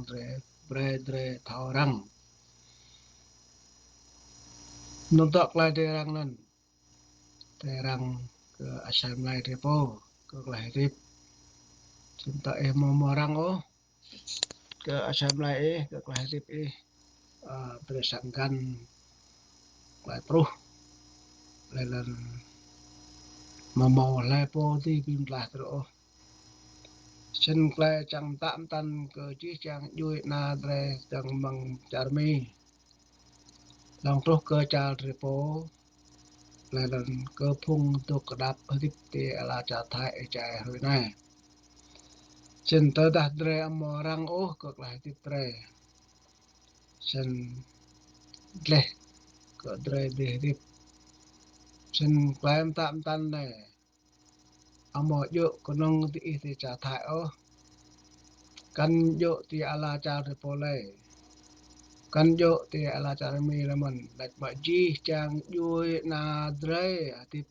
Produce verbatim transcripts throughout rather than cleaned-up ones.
drơi, brơi drơi thâo răng. Anŭn tŏ tơlơi drơi răng anŭn. Drơi răng kơ asar mlai drơi pô, kơ tơlơi hơdip. Sĭt tơdah ih mơ̆ mơ̆ răng ôh kơ asar mlai ih, kơ tơlơi hơdip ih, ơ, drơi săng găn tơlơi truh. Laih anŭn mơ̆ mơ̆ hlơi pô dưi pơmĭn tơlơi truh ôh. Sĭt tơlơi čang mơtă mơtăn kơ jih jang djuai ana drơi dơ̆ng mơ̆ng čar Mi, lŏng truh kơ čar drơi pô, laih anŭn kơ phung dŏ kơdŏp hơdip ti ala čar Thái ih jai hrơi anai. Sĭt tơdah drơi amâo răng ôh kơ tơlơi hơdip drơi, sĭt gleh kơ drơi dưi hơdip. Sĭt tơlơi mơtă mơtăn anai amâo djơ̆ kơnơ̆ng ti ih ti čar Thái ôh. Kăn djơ̆ ti ala čar drơi pô lơi. Kăn djơ̆ ti ala čar Mi lơi mơ̆n, laĭ mă jih jang djuai ana drơi hơdip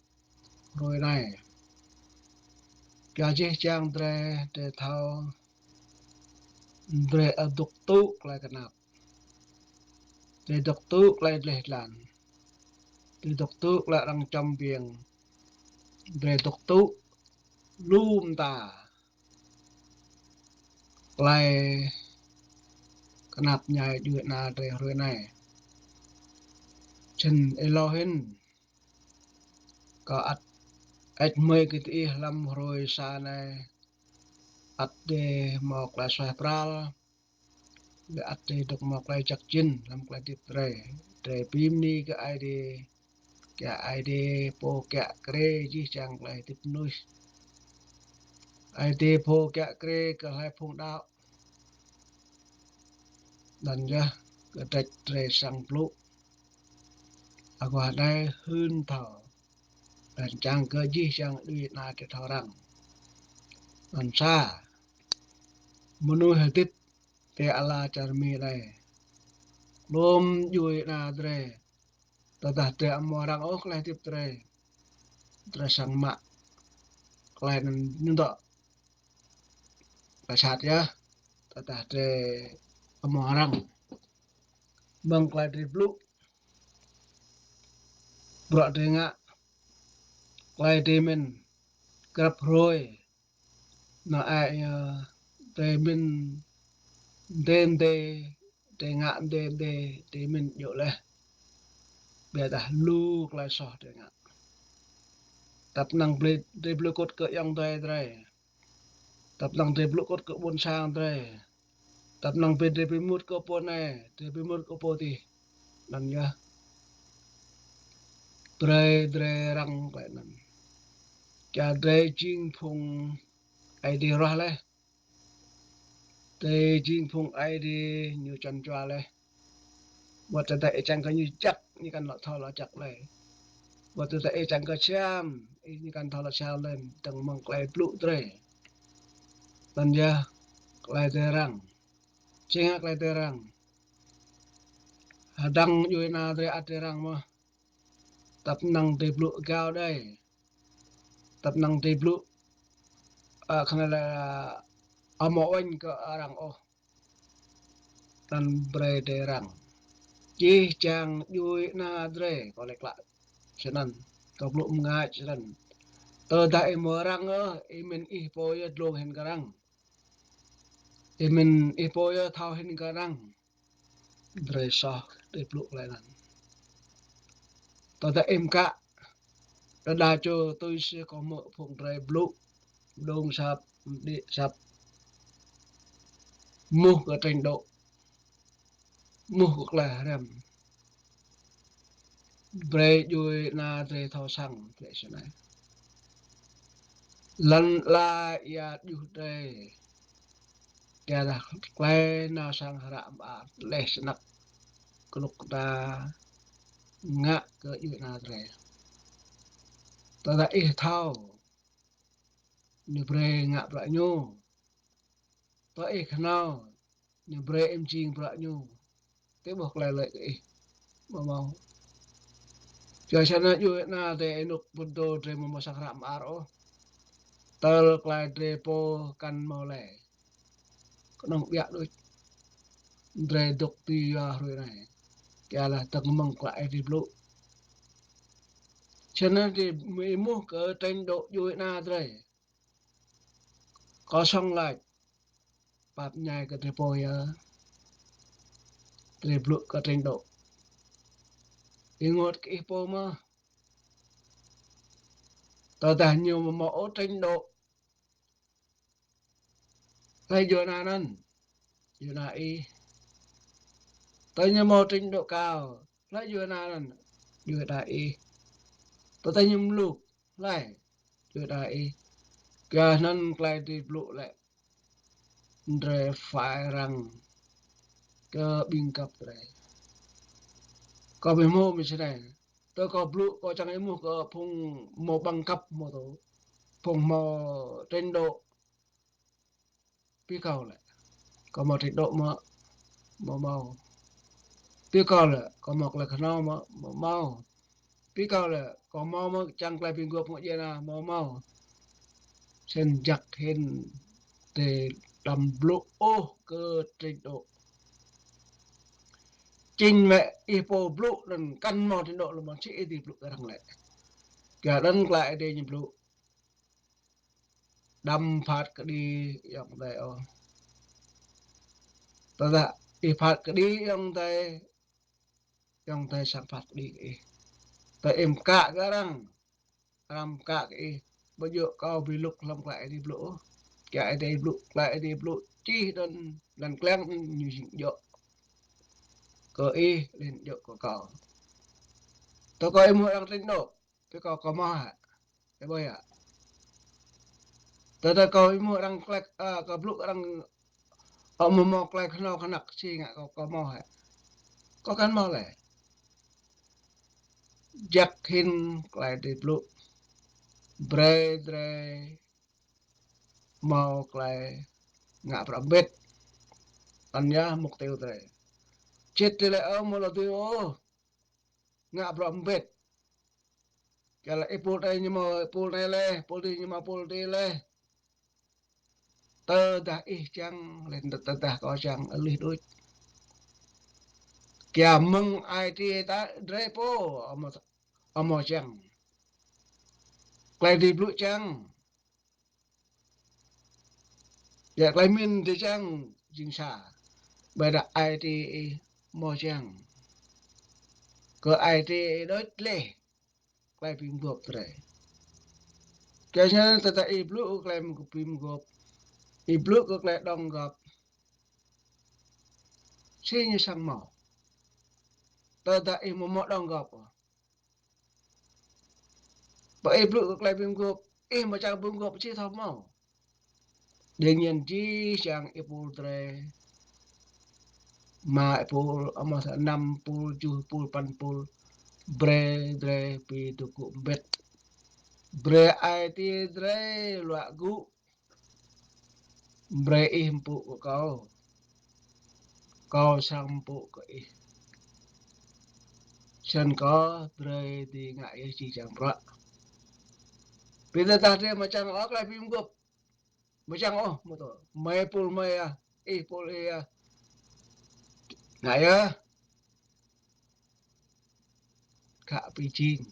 hrơi anai. Kơ jih jang drơi, drơi thâo, drơi ăt dŏ tŭ tơlơi kơnap. Drơi dŏ tŭ tơlơi dleh dlan. Drơi dŏ tŭ tơlơi arăng čăm biêng. Drơi dŏ tŭ lu mơta tơlơi kơnap ñai djuai ana drơi hrơi anai. Sĭt êlâo hĭn, kâo ăt hơơč hmưi kơ diih hlăm hrơi sa anai, ăt dêh mâo tơlơi suaih pral, lĕ ăt dêh dŏ mâo tơlơi jăk jĭn hlăm tơlơi hơdip drơi. Drơi bi mơni kơ Aê Diê, kơ Aê Diê pô kiă kriê jih jang tơlơi hơdip mơnuih. Aê Diê pô kiă kriê kơ hlơi phung đaŏ. Anŭn yơh kơ drơi săng blŭ. Aguah anai hưn thâo. Laih čang kơ jih jang djuai ana drơi thâo răng. Anŭn sa, mơnuih hơdip ti ala čar Mi anai, lŏm djuai ana drơi, tơdah drơi amâo răng ôh tơlơi hơdip drơi, drơi săng mă tơlơi anŭn, anŭn tŏ tơlơi sat yơh. Tơdah drơi amâo răng mơ̆ng tơlơi drơi blŭ, bruă drơi ngă, tơlơi drơi mĭn grăp hrơi. Anŭn ai, ơ, drơi mĭn mdê mdê, drơi ngă mdê mdê, drơi mĭn djơ̆ laih. Biă dah lu tơlơi soh drơi ngă. Tăp năng drơi, drơi blŭ kŭt kơ ayŏng adơi drơi. Tăp năng drơi blŭ kŭt kơ ƀôn sang drơi. Tăp năng brơi drơi bi mŭt kơ pô anai, drơi bi mŭt kơ pô adih. Anŭn yơh. Brơi drơi răng tơlơi anŭn. Kơ drơi jing phung Aê Diê ruah laih. Drơi jing phung Aê Diê ñu čan čua laih. Wơ̆t tơdah ih čang kơ ñu jăk, ñu kăn lŏ thâo lŏ jăk lơi. Wơ̆t tơdah ih čang kơ siam, ñu kăn thâo lŏ siam lơi, dơ̆ng mơ̆ng tơlơi blŭ drơi. Anŭn yơh tơlơi drơi răng. Čang tơlơi drơi răng. Hơdăng djuai ana drơi ăt drơi răng mơ̆n. Tăp năng drơi blŭ gao đơi. Tăp năng drơi blŭ, ơ, khă anai lĕ, ơ, amâo uănh kơ arăng ôh. Anŭn brơi drơi răng. Jih jang djuai ana drơi, kâo laĭ klă. Snăn, kâo blŭ mơngač snăn. Tơdah ih mơ̆ răng ôh, ih mĭn ih pô yơh dlông hĭn kơ arăng. Ih mĭn ih pô yơh thâo hĭn kơ arăng. Drơi soh, drơi blŭ tơlơi anŭn. Tơdah ih mkă, đơđa čô tui si kâo hmư̆ phung drơi blŭ, mđung asăp, mđĭ asăp, mŭt kơ tring dŏ, mŭt kơ tơlơi hriăm. Brơi djuai ana drơi thâo săng, drơi snei. Lăn ala ia djuh drơi. Tơdah tơlơi nao sang hră mơar, laih snăk kơnuk kơna ngă kơ djuai ana drơi. Tơdah ih thâo, ñu brơi ngă bruă ñu. Tơdah ih khnâo, ñu brơi ih mjing bruă ñu. Tơƀuh tơlơi lĕ kơ ih. Mơ̆ mâo. Čuai sa ană djuai ana drơi ênuk pơdô drơi mơ̆ mâo sang hră mơar ôh. Tơl tơlơi drơi pô kăn mâo lĕ. Kơnơ̆ng ƀiă đôč. drơi dŏ tui yua hrơi anai. Kiăng laĭ tơ̆ng mơ̆ng klă Ơi Adai blŭ. Čơnăn drơi mơ̆ ƀuh kơ trình độ djuai ana drơi. Kâo song laĭ. Pap ñai kơ drơi pô yơh. Drơi blŭ kơ trình độ. Ih ngŏt kơ ih pô mơ̆. Tơdah ñu mơ̆ mâo ôh trình độ. Hlơi djuai ana anŭn? Djuai ana ih. Tơdah ñu mâo trình độ cao. Hlơi djuai ana anŭn? Djuai ana ih. Tơdah ñu mluk. Hlơi? Djuai ana ih. Kơ anŭn klă drơi blŭ lĕ. Drơi phải răng kơ ƀing găp drơi. Kâo ƀu hmâo mơ̆ čơđai. Tơ kâo blŭ kâo čang ih ƀuh kơ phung mâo bằng cấp mơ̆ tơ. Phung mâo trình độ. Pi kâo lĕ. Kâo mâo trình độ mơ̆, mơ̆ mâo. Pi kâo lĕ, kâo mâo klă khnâo mơ̆, mơ̆ mâo. Pi kâo lĕ, kâo mâo mơ̆ čang klă ƀing găp ngŏ djuai ana mơ̆ mâo. Sĭt jăk hĭn tơ đăm blŭ ôh kơ trình độ. Chính mơ̆ ih pô blŭ anŭn kăn mâo trình độ lơ̆m či ih ti blŭ kơ arăng lĕ. Kơ anŭn klă Ơi Adai ñu blŭ. Đăm phat kơđi ayŏng adơi ôh. Tơdah ih phat kơđi ayŏng adơi, ayŏng adơi srăng phat kơđi kơ ih. Tơ ih mkă kơ arăng, arăng mkă kơ ih. Ƀu djơ̆ kâo ƀu lŭk hlăm klă Ơi Adai blŭ ôh. Klă Ơi Adai blŭ, klă Ơi Adai blŭ čih đơ̆n, đơ̆n klĕng ñu jing djơ̆ kơ ih, lĕn djơ̆ kơ kâo. Tơ kâo ih ƀuh arăng trình độ. Tơ kâo kâo mâo hă? Ơ ƀơi hă? Tơ tơ kâo ih ƀuh arăng klĕ, a, kâo blŭ arăng, a, mơ̆ mâo klĕ khnâo khnăk či ngă kâo kâo mâo hă? Kâo kăn mâo lĕ. Jăk hĭn klă drơi blŭ. Brơi drơi mâo klă ngă bruă mbĭt. Anŭn yơh mục tiêu drơi. Čĭt drơi lĕ ơ mâo lŏ tui ôh. Ngă bruă mbĭt. Kơ lĕ ih pul anai ñu mâo pul anai lĕ, pul adih ñu mâo pul adih lĕ. Tơdah ih čang, lĕ tơdah kâo čang, ih đôč. Kơ mơ̆ng ai tiê ta drơi pô, amâo, amâo čang. Klă drơi blŭ čang. Yua klă mĭn drơi čang jing sa. Ƀơi dah ai tiê ih mâo čang. Kơ ai tiê ih đôč lĕ. Klă ƀing găp drơi. Kơ anŭn tơdah ih blŭ kơ klă ƀing găp. Ih blŭ kơ klă đŏng găp. Či ñu srăng mâo. Tơdah ih mơ̆ mâo đŏng găp. Ƀơi ih blŭ kơ klă ƀing găp, ih mơ̆ čang ƀing găp či thâo mâo. Đương nhiên či čang ih pul drơi. Mă ih pul, amâo sa năm pul, tơjuh pul, păn pul. Brơi drơi pi tơgŭ mbĭt. Brơi ai tiê drơi luă gŭ. Brơi ih mpŭ kơ kâo. Kâo srăng mpŭ kơ ih. Sĭt kâo brơi drơi ngă ih či čang bruă. Pi tơdah drơi mơ̆ čang ôh klă ƀing găp. Mơ̆ čang ôh, mơ̆ tơ. Mơi pul mơi ah, ih pul ih ah. Ngă yơh. Kă pi jing.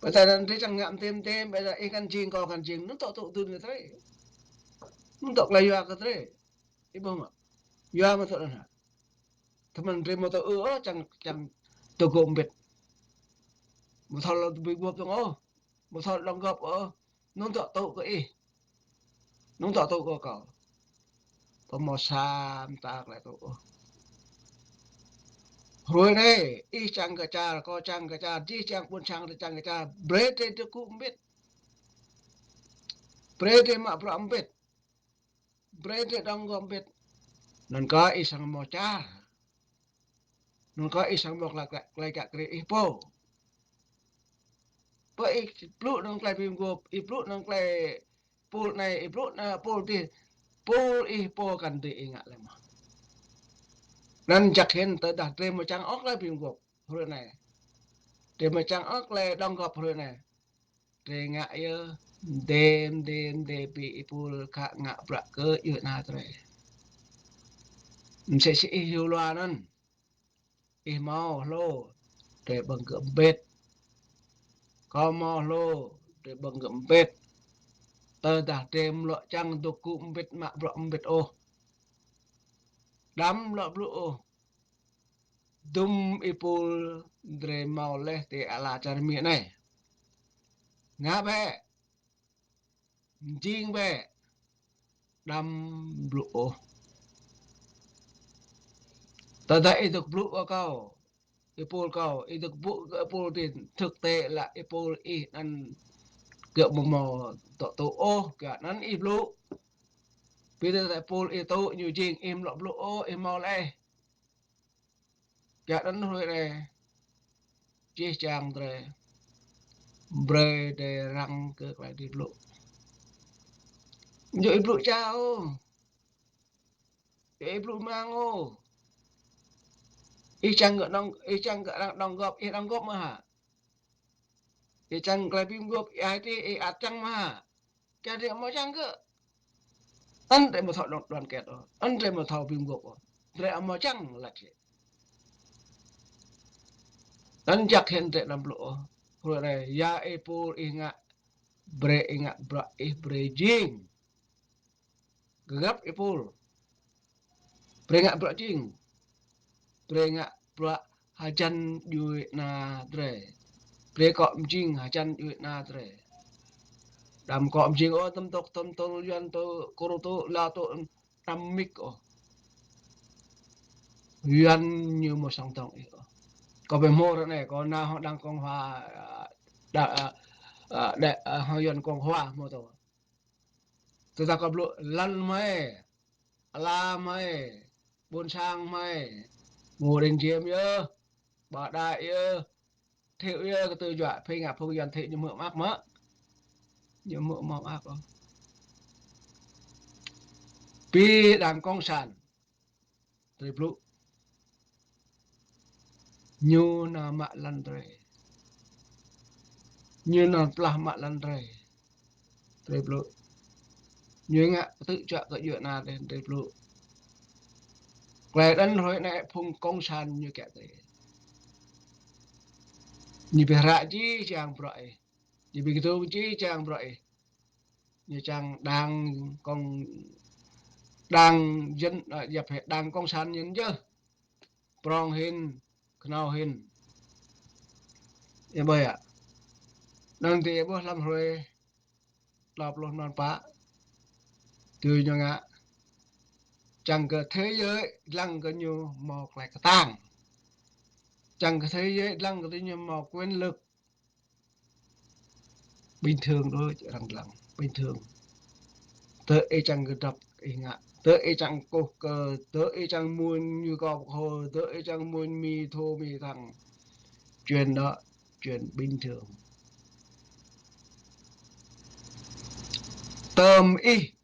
Ƀơi anŭn drơi čang ngă mơtĕm mơtĕm, ƀơi anŭn ih kăn jing, kâo kăn jing, anŭn tŏ tŭ tŭ anai drơi. Anŭn tŏ klă yua kơ drơi. Ih ƀuh mơ̆. Yua mơ̆ tŏ anŭn hă. Tơmăn drơi mơ̆ tŏ ư ôh, čang, čang tơgŭ mbĭt. Mơ̆ thâo lŏ tơbui găp tŏng ôh. Mơ̆ thâo đŏng găp ôh. Anŭn tŏ tŭ kơ ih. Anŭn tŏ tŭ kơ kâo. Tơmâo sa mơta klă tŭ ôh. Hrơi anai, ih čang kơ čar, kâo čang kơ čar, jih čang ƀôn sang čang kơ čar, brơi drơi tơgŭ mbĭt. Brơi drơi mă bruă mbĭt. Brơi drơi đŏng găp mbĭt. Anŭn kơ ih srăng mâo čar. Anŭn kơ ih srăng mâo klă, klă, klă kơ drơi ih pô. Ƀơi ih blŭ anŭn klă ƀing găp, ih blŭ anŭn klă pul anai, ih blŭ anŭn pul adih, pul ih pô kăn drơi ih ngă lĕ mơ̆. Anŭn jăk hĭn tơdah drơi mơ̆ čang ôh klă ƀing găp hrơi anai. Drơi mơ̆ čang ôh klă đŏng găp hrơi anai. Drơi ngă yơh, mơtĕm mơtĕm mơtĕm pi ih pul khă ngă bruă kơ djuai ana drơi. Msĕ si ih hyu lua anŭn. Ih hmâo hlô, drơi ƀơ̆ng gơ̆ mbĭt. Kâo hmâo hlô, drơi ƀơ̆ng gơ̆ mbĭt. Tơdah drơi mlŏ čang dŏ gŭ mbĭt mă bruă mbĭt ôh. Đăm lŏ blŭ ôh. Dŭm ih pul drơi hmâo laih tơ ala čar Mi anai. Ngă bĕ. Mjing bĕ. Đăm blŭ ôh. Tơdah ih dŏ blŭ kơ kâo, ih pul kâo, ih dŏ blŭ kơ ih pul tin thực tế là ih pul ih anŭn gơ̆ ƀu hmâo tŏ tŭ ôh, kơ anŭn ih blŭ. Ƀiădah ih pul ih tŭ ñu jing ih mlŏ blŭ ôh, ih hmâo laih. Kơ anŭn hrơi anai, čih čang drơi, brơi drơi răng kơ tơlơi drơi blŭ. Djơ̆ ih blŭ čao. Djơ̆ ih blŭ mơ̆ng ôh. Ih čang kơ đóng, ih čang kơ arăng đóng góp, ih đóng góp mơ̆ hă? Ih čang tơlơi ƀing góp, ih ai tê, ih ăt čang mơ̆ hă? Kơ drơi hmâo čang kơ. Anŭn drơi hmâo thâo đoàn, đoàn kết ôh. Anŭn drơi hmâo thâo ƀing góp ôh. Drơi hmâo čang lăt hĭ. Anŭn jak hĭ drơi đăm blŭ ôh. Hrơi anai, ya ih pul ih ngă, brơi ih ngă bruă ih brơi jing. Gơgăp ih pul. Brơi ngă bruă jing. Brơi ngă bruă hơjăn djuai ana drơi. Brơi kơ mjing hơjăn djuai ana drơi. Đăm kơ mjing ôh tơm tŏk, tơm tŏl, Yuan tŏ, Kur tŏ, Lao tŏ, đăm mĭk ôh. Yuan ñu mơ̆ sang tŏng ih ôh. Kơ ƀing hmâo ră anai, kơ nao hăng đảng Cộng hòa, đảng, đảng, đảng, Yuan Cộng hòa hmâo tŏ. Tơdah kơ blŭ lăn hmâo, ala hmâo, ƀôn sang hmâo, Ngô Đình Diệm yơh, Bảo Đại yơh, Thiệu yơh, kơ tơ juă, phê ngă phung Yuan Thiệu ñu hmư̆ mơak mơ̆. Ñu hmư̆ mơak ôh. Pi đảng Cộng sản. Drơi blŭ. Ñu nao mă lăn drơi. Ñu nao plah mă lăn drơi. Drơi blŭ. Ñu ngă kơtư̆ čuă kơ djuai ana drơi, drơi blŭ. Tơlơi anŭn hrơi anai phung Cộng sản ñu kiăng drơi. Ñu ƀu hră či čang bruă ih. Ñu ƀu kơdŏng či čang bruă ih. Ñu čang đảng Cộng, đảng Dân, à, djŏp hĭ đảng Cộng sản ñu yơh. Prong hĭn, kơnao hĭn. Ih ƀuh yơh. Anŭn tơ ih ƀuh lăm hrơi klâo pluh mơnam pă. Tui ñu ngă. Čang kơ thế giới lăng kơ ñu hmâo tơlơi kơtang. Čang kơ thế giới lăng kơ ñu hmâo quyền lực. Bình thường đôč arăng lăng, bình thường. Tơ ih čang kơ drăp ih ngă, tơ ih čang kơkuh kơ, tơ ih čang mŭn ñu kơ pơkô, tơ ih čang mŭn Mi thô Mi thăng. Chuyện đó, chuyện bình thường. Tơm ih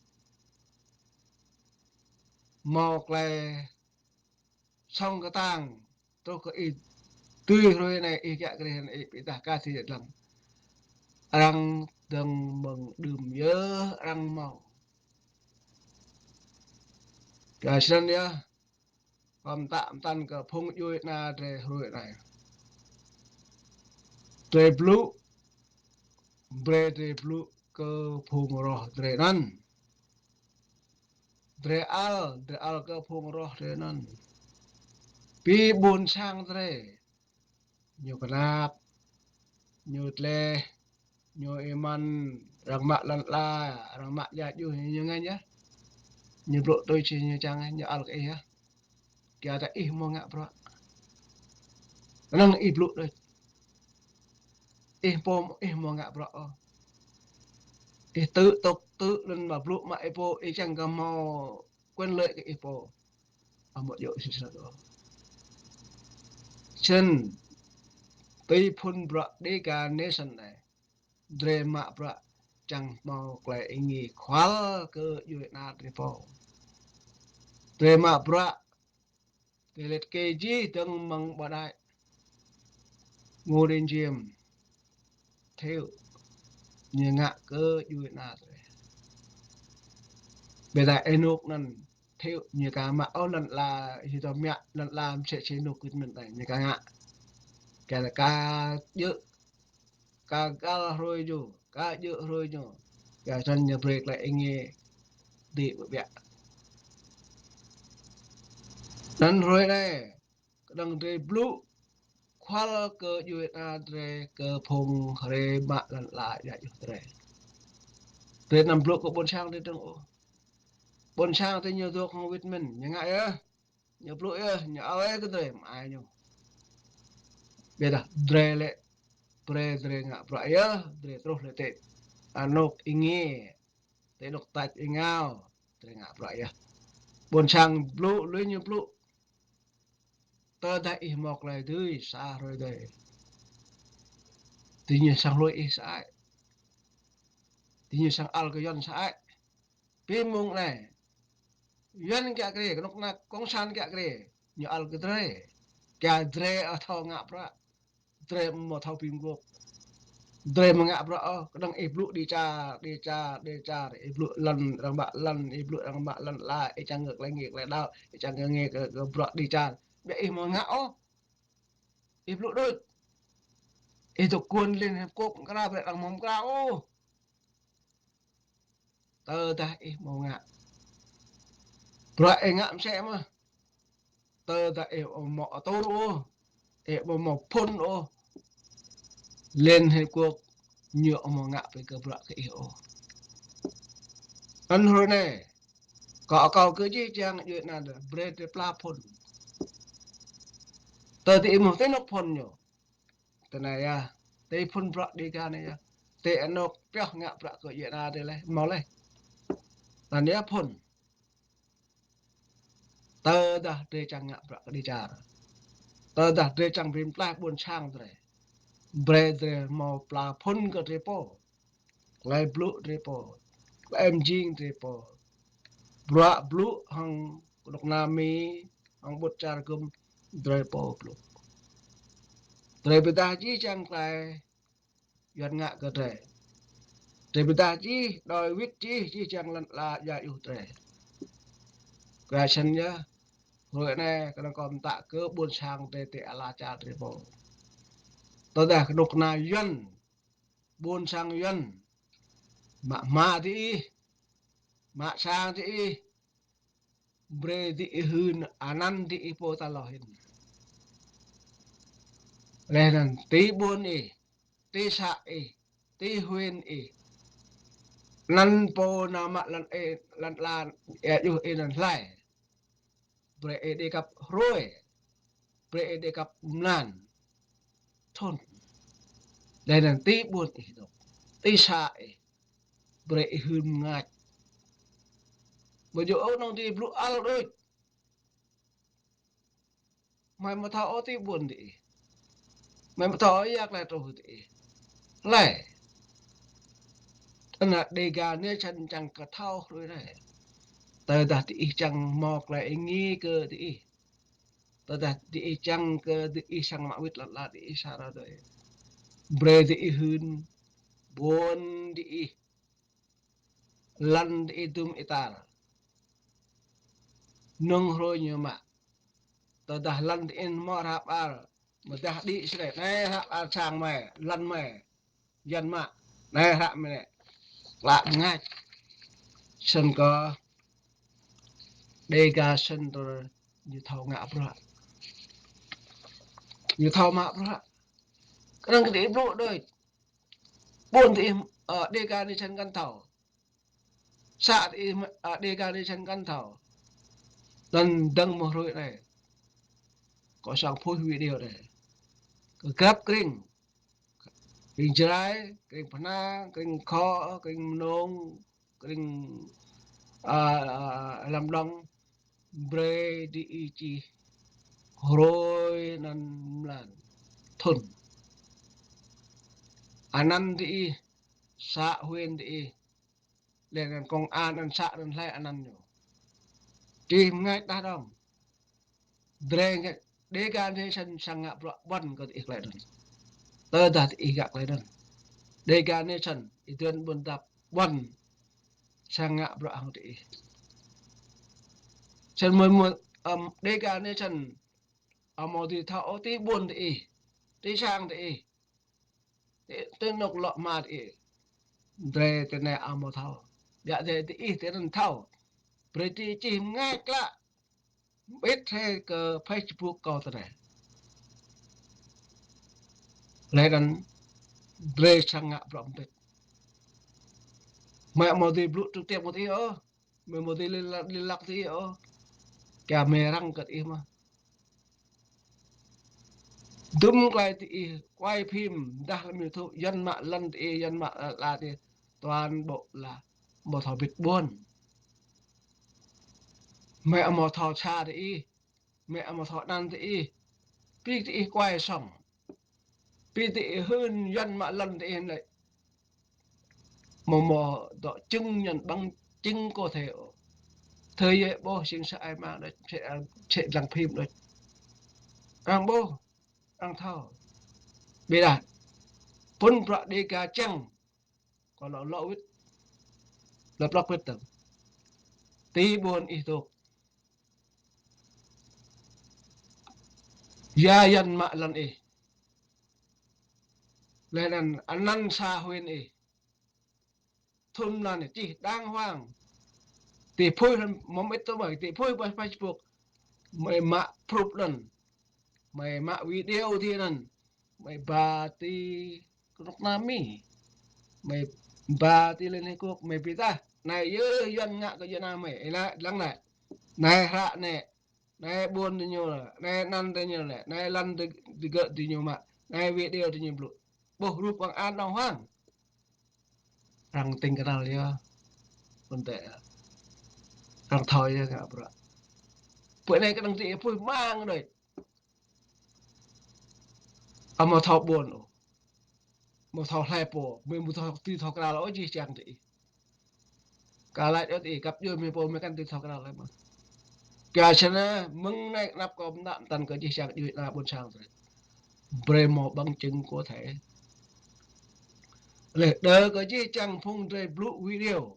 hmâo tơlơi song kơtang, truh kơ ih tui hrơi anai ih kiăng kơ ih ƀu tah kơ si lăng. Arăng dơ̆ng mơ̆ng đưm yơh arăng hmâo. Kơ snăn yơh, kơ mtă mtăn kơ phung djuai ana drơi hrơi anai. Drơi blŭ, brơi drơi blŭ kơ phung roh drơi anŭn. Drơi ăl, drơi ăl kơ phung roh drơi anŭn. Pi ƀôn sang drơi. Ñu kơnap, ñu tleh, ñu ih mơ̆n, arăng mă lăn ala, arăng mă djai djuh ñu ngă yơh. Ñu blŭ tui či ñu čang, ñu ăl kơ ih yơh. Kiăng tơ ih hmâo ngă bruă. Kơnơ̆ng ih blŭ đôč. Ih pô, ih hmâo ngă bruă ôh. Ih tŭ tŏk tŭ lŏn mă blŭ mă ih pô, ih čang kơ hmâo quyền lợi kơ ih pô. Hmâo djơ̆ si sat ôh. Snăn, tui phŭn bruă Dega Nation anai. Drơi mă bruă čang hmâo tơlơi êngiê khual kơ djuai ana drơi pô. Drơi mă bruă, tơlơi lĕt kơ jih dơ̆ng mơ̆ng Bảo Đại, Ngô Đình Diệm, Thiệu, ñu ngă kơ djuai ana drơi. Ƀiădah ênuk anŭn, Thiệu, ñu ka mă ôh lŏn ala, ih tơ mă lŏn ala mơsĕ si nŭk wĭt mơ̆n tơi, ñu ka ngă. Kơ ka djơ̆, ka găl hrơi ñu, ka djơ̆ hrơi ñu. Kơ čăn ñu brơi tơlơi êngiê dih ƀơ̆ ƀiă. Anŭn hrơi anai, kơđŏng drơi blŭ, khual kơ djuai ana drơi, kơ phung hrơi mă lŏn ala djă juh drơi. Drơi anăm blŭ kơ ƀôn sang drơi dơ̆ng ôh. Ƀôn sang drơi ñu dŏ hăng wĭt mơ̆n, ñu ngă yơh, ñu blŭ yơh, ñu ao yơh kơ drơi, mă ai ñu. Biă dah drơi lĕ, brơi drơi ngă bruă yơh, drơi truh lĕ tĕ anŭk êngiê, tĕ anŭk tač êngao, drơi ngă bruă yơh. Ƀôn sang blŭ, lui ñu blŭ. Tơdah ih hmâo tơlơi dưi sa hrơi adih, diñu srăng lui ih sơăi. Diñu srăng ăl kơ Yuăn sơăi. Bi mông anai, Yuăn kiă kriê, kơnuk kơna cộng sản kiă kriê, ñu ăl kơ drơi. Kiă drơi ơ thâo ngă bruă. Drơi mơ̆ thâo bi mguôp. Drơi mơ̆ ngă bruă ôh, kơđŏng ih blŭ đi čar, đi čar, đi čar, ih blŭ lŏn arăng mă lŏn, ih blŭ arăng mă lŏn ala, ih čang kơ tơlơi ngă tơlơi đaŏ, ih čang kơ ngă kơ, kơ bruă đi čar. Biă ih mơ̆ ngă ôh. Ih blŭ đôč. Ih dŏ kơkuôn Liên Hiệp Quốc mơkra, brơi arăng mơ̆ mơkra ôh. Tơdah ih hmâo ngă, bruă ih ngă mơsĕ mơ̆n. Tơdah ih ƀu hmâo atur ôh, ih ƀu hmâo phŭn ôh, Liên Hiệp Quốc ñu ƀu hmâo ngă brơi kơ bruă kơ ih ôh. Anŭn hrơi anai, kâo akâo kơ jih jang djuai ana drơi, brơi drơi pla phŭn. Tơdah ih hmâo tơnŭk phŭn ñu, tơ anai yơh, tơ phŭn bruă Dega anai yơh, tơ anŭk pioh ngă bruă kơ djuai ana drơi leh, hmâo leh. Anŭn yơh phŭn. Tơdah drơi čang ngă bruă kơ đi čar, tơdah drơi čang brơi mơtlaih ƀôn sang drơi, brơi drơi hmâo pla phŭn kơ drơi pô. Tơlơi blŭ drơi pô, tơlơi mjing drơi pô, bruă blŭ hăng kơnuk kơna Mi, hăng ƀut čar gum drơi pô blŭ. Drơi pơdah jih jang tơlơi Yuăn ngă kơ drơi. Drơi pơdah jih, đôi wĭt jih, jih jang lŏn ala djă juh drơi. Kơ čăn yơh, hrơi anai kơnơ̆ng kâo pơtă kơ ƀôn sang drơi tơ ala čar drơi pô. Tơdah kơnuk kơna Yuăn, ƀôn sang Yuăn mă hma diih, mă sang diih, brơi diih hưn anăn diih pô tal hlâo hĭn. Leh anăn ti ƀuôn ih, ti să ih, ti huyện ih, anăn pô nao mă lŏn ih, lŏn ala djă juh ih anăn hlơi. Brơi ih đĭ kăp hrơi, brơi ih đĭ kăp mlan, thŭn. Leh anăn ti ƀuôn ih dŏ, ti să ih, brơi ih hưn mơngač. Ƀu djơ̆ ôh kơnơ̆ng diih blŭ ăl đôč. Hmei ƀu thâo ôh ti ƀuôn diih. Hmei ƀu thâo ôh ya tơlơi truh diih. Lĕ, tơdah Dega anai čăn čang kơ thâo hrơi anai, tơdah diih čang hmâo tơlơi êngiê kơ diih, tơdah diih čang kơ diih srăng mă wĭt lŏn ala diih sa hrơi adih, brơi diih hưn ƀuôn diih, lăn diih dŭm ih tar, nŏng hrơi ñu mă. Tơdah lăn diih hmâo hră ƀar, mơdah đĭ sreh, anai hră ƀar sang hmei, lăn hmei, Yuăn mă, anai hră hmei anai, klă mơngač. Snăn kơ Dega Center ñu thâo ngă bruă, ñu thâo mă bruă. Kơnơ̆ng kơ diih blŭ đôč. Ƀuôn diih, ơ, Dega anai čăn kăn thâo. Să diih, ơ, Dega anai čăn kăn thâo. Anăn dơ̆ng mơ̆ hrơi anai, kâo srăng phuih video anai kơ grăp krĭng, krĭng Jrai, krĭng Pơhna, krĭng Khŏ, krĭng Mnông, krĭng, ơ, ơ, Lâm Đồng, brơi diih čih hrơi anăn mlan, thŭn, anăn diih, să huyện diih, leh anăn công an anăn să anăn hlơi anăn ñu. Čih mơngač tah dơ̆ng. Drei ngă, Dega anai srăng, srăng ngă bruă ƀuăn kơ diih tơlơi anăn. Tơdah diih ngă tơlơi anăn, Dega anai srăng, ih dưn ƀuôn dap ƀuăn srăng ngă bruă hăng diih. Čăn mơ̆ mơ̆, ăm, Dega anai čăn, ăm, mơ̆ tui thâo, ơ, tui ƀuôn tui ih, tui sang tui ih, tui, tui anŏ lŏ mă tui ih. Drơi tui anai ăm mơ̆ thâo. Biă drơi tui ih tui anŭn thâo. Brơi tui čih mơngač klă. Ƀĭt hĭ kơ Facebook kâo tui anai. Laih anŭn drơi sang ngă bruă mơbĭt. Mơ̆ mơ̆ tui blŭ trực tiếp mơ̆ tui ih ôh. Mơ̆ mơ̆ tui liên lạc, liên lạc tui ih ôh. Kơ mơ̆ arăng kơ tui ih mơ̆. Dŭm tơlơi tui ih quay phim dah lăm YouTube, Yuan mă lŏn tui ih, Yuan mă lŏn ala tui ih. Toàn bộ là mơ̆ thâo ƀĭt ƀuôn. Mơ̆ mơ̆ thâo čar tui ih. Mơ̆ mơ̆ thâo anăn tui ih. Pi tui ih quay song. Pi tui ih hưn Yuan mă lŏn tui ih lĕ. Mơ̆ mơ̆ dŏ chứng nhân bằng chứng có thể ôh. Thơ yê ƀôh sing sa ai mang đôč, sĕ, sĕ lăng phim đôč. Arăng ƀôh, arăng thâo. Ƀiă dah. Phŭn bruă Dega čang. Kâo lŏ lŏ wĭt. Lŏ plŏk wĭt tơ̆ng. Tui ƀuôn ih dŏ. Ya Yuan mă lŏn ih. Laih anŭn anăn sa huyện ih. Thŭn anai čih đàng hoàng. Tui phui lăm mơmĭt tơ ƀai, tui phui ƀai Facebook. Mơ̆ mă proof anŭn. Mơ̆ mă video tui anŭn. Mơ̆ ba tui kơnuk kơna Mi. Mơ̆ ba tui Liên Hiệp Quốc, mơ̆ ƀiă dah. Anai yơh Yuan ngă kơ Yuan anai mơ̆. Ih lăng, lăng anai. Anai hră anai. Anai ƀuôn tui ñu lĕ, anai anăn tui ñu lĕ, anai lŏn tui, tui gơ̆ tui ñu mă, anai video tui ñu blŭ. Ƀuh rup arăng an đàng hoàng. Arăng tĭng kơnăl yơh. Pơnte. Arăng thâo yơh ngă bruă. Pơ anai kơnơ̆ng tui ih pui mang đôč. Ăm mơ̆ thâo ƀuôn ôh. Mơ̆ thâo hlơi pô, mơ̆ mơ̆ thâo tui thâo krăn ôh jih jang tui ih. Kơ laĭ ôh tui ih, kăp djuai mơ̆ pô mơ̆ kăn tui thâo krăn lơi mơ̆. Kơ čơnă, mơ̆ng anai kơnăp kâo mơnă mơtăn kơ jih jang djuai ană ƀuôn sang tui. Brơi mơ̆ bằng chứng có thể. Leh đơ kơ jih jang phung drơi blŭ video.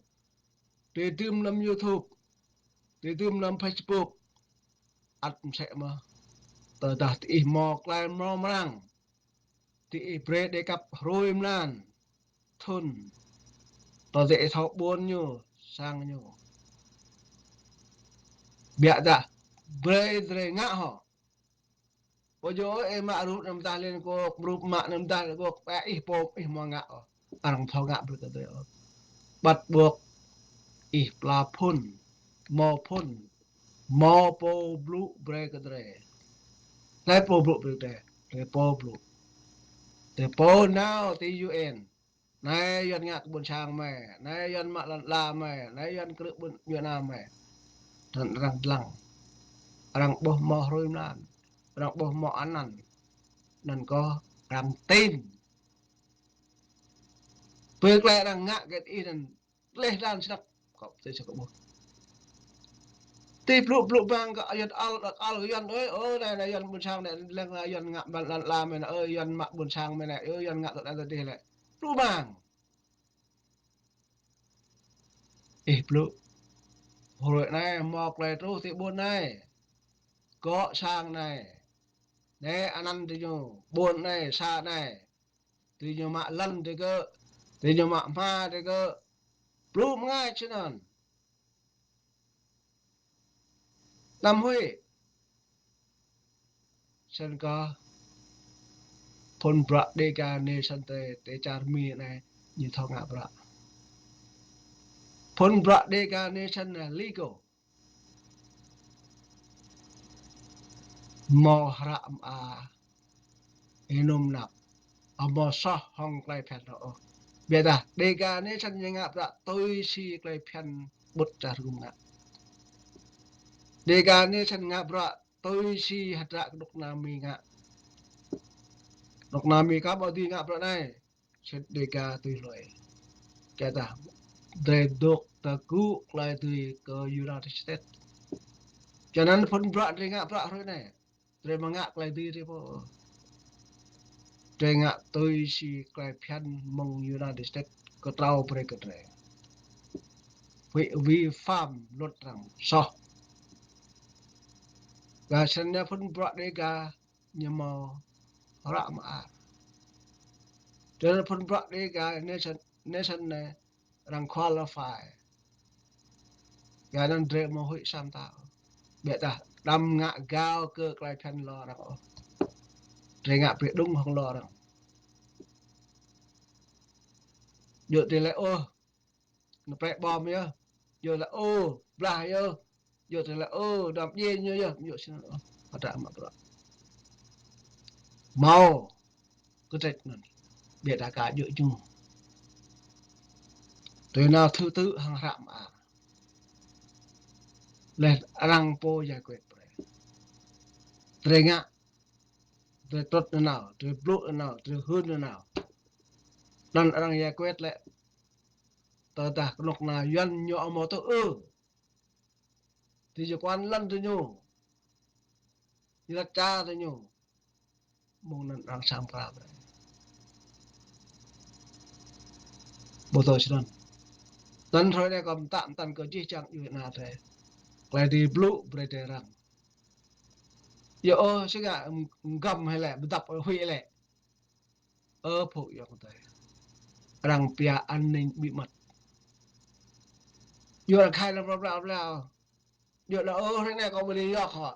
Tui tơm lăm YouTube. Tui tơm lăm Facebook. Ăt mơsĕ mơ̆. Tơdah tui ih mơ̆ klai mơ̆ mrang. Tui ih brơi đe kăp hrơi mlan. Thŭn. Tơdah ih thâo ƀuôn ñu, sang ñu. Biă dah. Brơi drơi ngă hŏ. Ƀu djơ̆ ih mă rup anăm dah Liên Quốc, rup mă anăm dah Liên Quốc, ƀĕ ih pô ih mơ̆ ngă ôh. Arăng thâo ngă brơi kơ drơi ôh. Bắt buộc ih pla phŭn, mơ̆ phŭn, mơ̆ pô blŭ brơi kơ drơi. Hlơi pô blŭ brơi kơ drơi, hlơi pô blŭ. Tơ pô nao tơ U N. Anai Yuan ngă kơ ƀuôn sang mơ̆, anai Yuan mă lŏn ala mơ̆, anai Yuan krư̆ ƀuôn Yuan anai mơ̆. Anŭn arăng lăng. Arăng ƀuh mơ̆ hrơi mlan. Arăng ƀuh mơ̆ anăn. Anŭn kơ arăng tin. Pơ klai arăng ngă kơ ih anŭn leh lan snăk. Kâo tui sa kâo ƀuh. Tui blŭ blŭ bang kơ Yuan al, al Yuan ơi, ơ, anai, anai Yuan ƀuôn sang anai, lăng anai Yuan ngă lŏn ala mơ̆ anai, ơ, Yuan mă ƀuôn sang mơ̆ anai, ơ, Yuan ngă tŏ anai tŏ dih lĕ. Blŭ bang. Ih blŭ. Hrơi anai mơ̆ klai truh tui ƀuôn anai. Gŏ sang anai. Anai anăn tui ñu, ƀuôn anai, sa anai. Tui ñu mă lŏn tui gơ̆, tui ñu mă hma tui gơ̆. Blŭ mơngač čơnăn. Anăm huĭ. Snăn kơ phŭn bruă Dega Nation tơ, tơ čar Mi anai ñu thâo ngă bruă. Phŭn bruă Dega Nation anai legal. Mơ̆ hră mơ̆ a, ih anŭn mơnăp. Ơ mơ̆ soh hŏng klai phiăn ôh. Biă dah, Dega Nation ñu ngă bruă tui si klai phiăn ƀut čar gum ngă. Dega Nation ngă bruă tui si hơdră kơnuk kơna Mi ngă. Kơnuk kơna Mi kơ ƀu dưi ngă bruă anai. Sĭt Dega tui hlue. Kơ dah drơi dŏ tơgŭ klai dưi kơ United States. Čơnăn phŭn bruă drơi ngă bruă hrơi anai. Drơi mơ̆ ngă klai dưi drơi pô. Drơi ngă tui si klai phiăn mơ̆ng United States kơtrâo brơi kơ drơi. Huĭ vi phạm luật arăng soh. Kơ sĭt anai phun bruă Dega ñu hmâo hră mơar. Tui anŭn phun bruă Dega anai sĭt, anai sĭt anai arăng qualify. Kơ anŭn drơi hmâo huĭ sa mơta. Biă dah đăm ngă gao kơ tơlơi phiăn lŏn arăng ôh. Drơi ngă pơđŭng hăng lŏn arăng. Djơ̆ tơlơi ôh, nao prĕ bom yơh. Djơ̆ tơlơi ôh, blah yơh. Djơ̆ tơlơi ôh, đăm djai ñu yơh. Djơ̆ sĭt anŭn ôh. Hơdră mă bruă. Hmâo kơtrĕč anŭn. Biă dah ka djơ̆ ñu. Tui anŭn thứ tự hăng hră mơar. Laih arăng pô giải quyết brơi. Drơi ngă, drơi trŭt nanao, drơi blŭ nanao, drơi hưn nanao. Anŭn arăng giải quyết lĕ. Tơdah kơnuk kơna Yuan ñu hmâo tŭ ư. Tui yua kơ lŏn tơ ñu. Ñu lăt čar tơ ñu. Mơ̆ng anŭn arăng săm krap. Ƀu tui sĭt anŭn. Tơl hrơi anai kâo mơtă mơtăn kơ jih jang djuai ania drơi. Tơlơi drơi blŭ brơi drơi răng. Yơh ôh, sĭt ngă, ăm, găm hĭ lĕ, bơdăp huĭ lĕ. Ơ phung ayŏng adơi. Arăng pia an ninh bí mật. Yua arăng khai lăm blao blao. Yua lĕ ôh, hrơi anai kâo ƀu lĕ yua hŏ.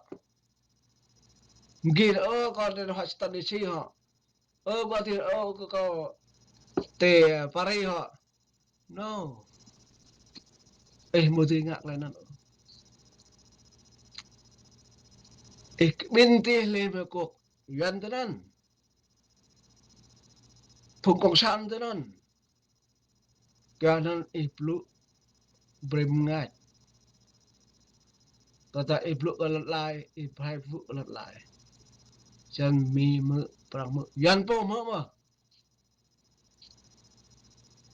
Mgi lĕ ôh, kâo tơ Washington D C hŏ. Ơ, kâo tơ, ơ, kâo, kâo tơ Paris hŏ. No. Ih ƀu dưi ngă tơlơi anŭn. Ih kơ ƀing tih Liên Hợp Quốc, Yuan tơ anŭn. Phung cộng sản tơ anŭn. Kơ anŭn ih blŭ brơi mơngač. Tơdah ih blŭ kơ lŏn tơlơi, ih pơrai blŭ kơ lŏn tơlơi. Čang Mi hmư̆, Prăng hmư̆, Yuan pô hmư̆ mơ̆.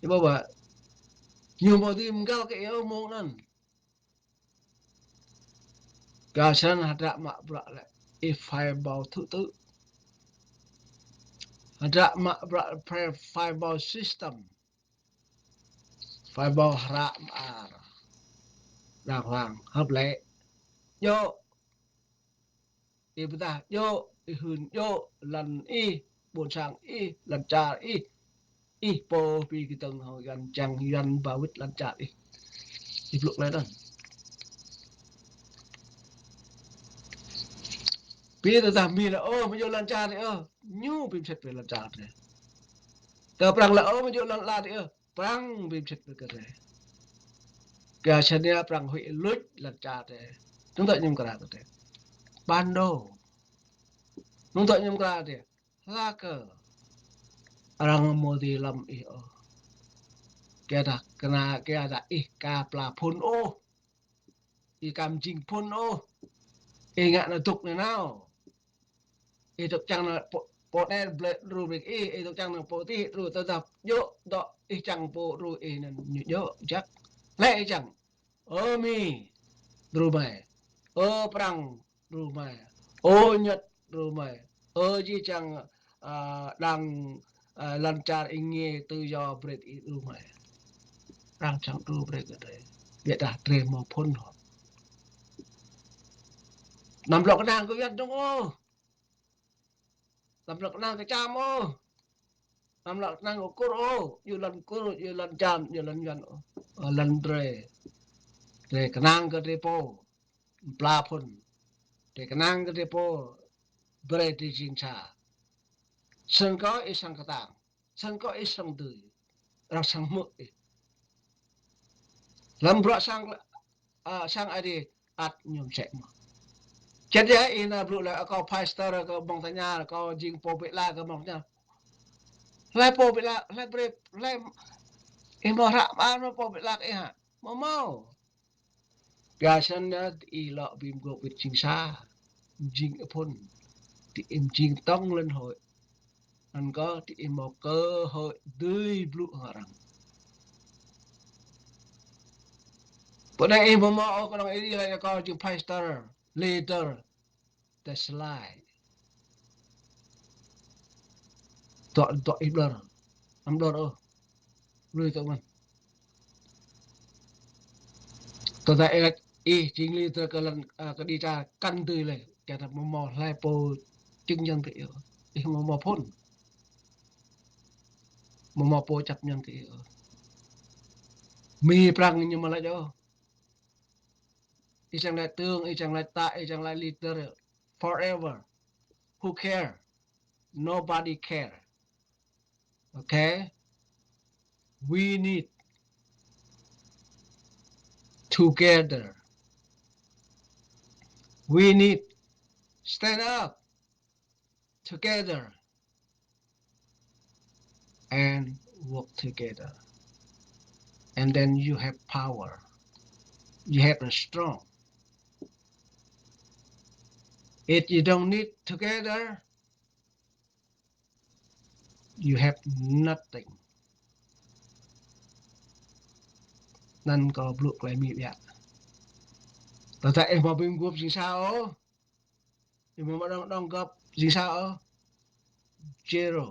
Ih ƀuh ƀă. Ñu ƀu dưi mơgăl kơ ih ôh mơ̆ng anŭn. Kơ sĭt anŭn hơdră mă bruă lĕ ih phải hmâo thứ tự. Hơdră mă bruă phải, phải hmâo system. Phải hmâo hră mơar. Đàng hoàng, hợp lệ. Djơ̆. Ih pơdah djơ̆, ih hưn djơ̆, lŏn ih, ƀôn sang ih, lŏn čar ih. Ih pô pi kơtơ̆ng hŏ Yuan čang Yuan ba wĭt lŏn čar ih. Ih blŭ tơlơi anŭn. Pi tơdah Mi lĕ ôh, mơ̆ djơ̆ lŏn čar ih ôh. Ñu ƀing sĭt brơi lŏn čar ih. Tơ Prăng lĕ ôh, mơ̆ djơ̆ lŏn tơlơi ih ôh. Prăng ƀing sĭt brơi kơ drơi. Kơ sĭt anai Prăng huĭ luč lŏn čar ih. Nŭn tơ̆ ñu mơkra kơ drơi. Bản đồ. Nŭn tơ̆ ñu mơkra kơ drơi. Hla kơ. Arăng ƀu dưi lăm ih ôh. Kơ dah, kơ anai, kơ dah ih ka pla phŭn ôh. Ih ka mjing phŭn ôh. Ih ngă anai dŏ anai nao. Ih dŏ čang anai pô, pô anai blĕ đru brơi ih, ih dŏ čang anai pô tih đru tơdah djơ̆ dŏ ih čang pô đru ih anŭn ñu djơ̆ jak. Lĕ ih čang. Ơ Mi, đru mơi. Ơ Prăng, đru mơi. Ơ Nhật, đru mơi. Ơ jih jang, a, đang, a, lŏn čar ih ngă tự do brơi ih đru mơi. Arăng čang đru brơi kơ drơi. Biă dah drơi hmâo phŭn hŏ. Anăm lŏ kơnang kơ Yuan dơ̆ng ôh. Anăm lŏ kơnang kơ Čam ôh. Anăm lŏ kơnang kơ Kur ôh. Yua lŏn Kur, yua lŏn Čam, yua lŏn Yuan ôh. Ơ, lŏn drơi. Drơi kơnang kơ drơi pô. Pla phŭn. Drơi kơnang kơ drơi pô. Brơi drơi jing sa. Srăng kơ ih srăng kơtang. Srăng kơ ih srăng dưi. Arăng srăng hmư̆ ih. Lăm bruă sang, a, sang Ơi Adai ăt ñu mơsĕ mơ̆n. Čơđai ih nao blŭ lĕ kâo pastor, kâo ƀơ̆ng tơña, kâo jing pô ƀiă lă, kâo ƀơ̆ng tơña. Hlơi pô ƀiă lă, hlơi brơi, hlơi ih hmâo hră mơar hmâo pô ƀiă lă ih hă? Hmâo hmâo. Kơ sĭt anai ih lŏ ƀing gơ̆ wĭt jing sa, jing ih phŭn, tơ ih jing tŏng lŏn hơi. Anŭn kơ tơ ih hmâo cơ hội dưi blŭ hăng arăng. Pơ anai ih hmâo hmâo ôh kơnơ̆ng ih lĕ kâo jing pastor, leader. Tơslai. Dŏ, dŏ ih ƀlŏr. Anăm ƀlŏr ôh. Lui tŏ mơ̆n. Tơdah ih, ih jing leader kơ lŏn, a, kơđi čar kăn dưi lĕ. Kiăng ta mơ̆ hmâo hlơi pô chứng nhân kơ ih ôh. Ih mơ̆ hmâo phŭn. Mơ̆ hmâo pô chấp nhận kơ ih ôh. Mi Prăng ñu mơ̆ laĭ ôh. Ih čang laĭ tướng, ih čang laĭ ta, ih čang laĭ leader forever. Who care? Nobody care. Okay? We need together. We need stand up together and work together. And then you have power. You have a strong. If you don't need together, you have nothing. Anŭn kâo blŭ tơlơi mĭn biă. Tơdah ih mơ̆ ƀing gŏp jing sa ôh. Ih mơ̆ đong đong gŏp jing sa ôh. Zero.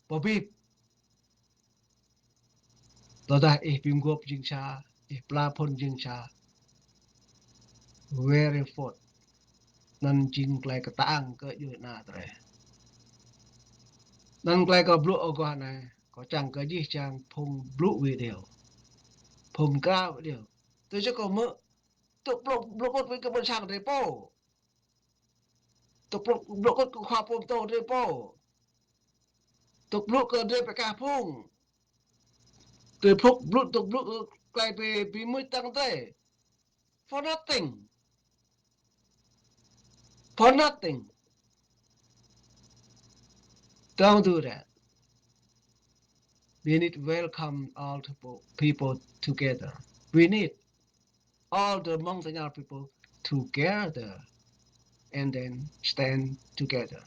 Pơbip. Tơdah ih ƀing gŏp jing sa, ih pla phŭn jing sa. Very food. Anŭn jing tơlơi kơtang kơ djuai ania drei. Anŭn tơlơi kâo blŭ ôh gah anai, kâo čang kơ jih jang phung blŭ video. Phung kra video. Tui čô kâo mơ̆, tŭk blŭ, blŭ kŭt wĭt kơ ƀôn sang drei pô. Tŭk blŭ, blŭ kŭt kơ khua pô pơtô drei pô. Tŭk blŭ kơ drei pơkă phung. Drei phŭk blŭ, tŭk blŭ kơ tơlơi bi, bi mŭt tăng drei. For nothing. For nothing. Don't do that. We need welcome all the po-, people together. We need all the Montagnard people together and then stand together.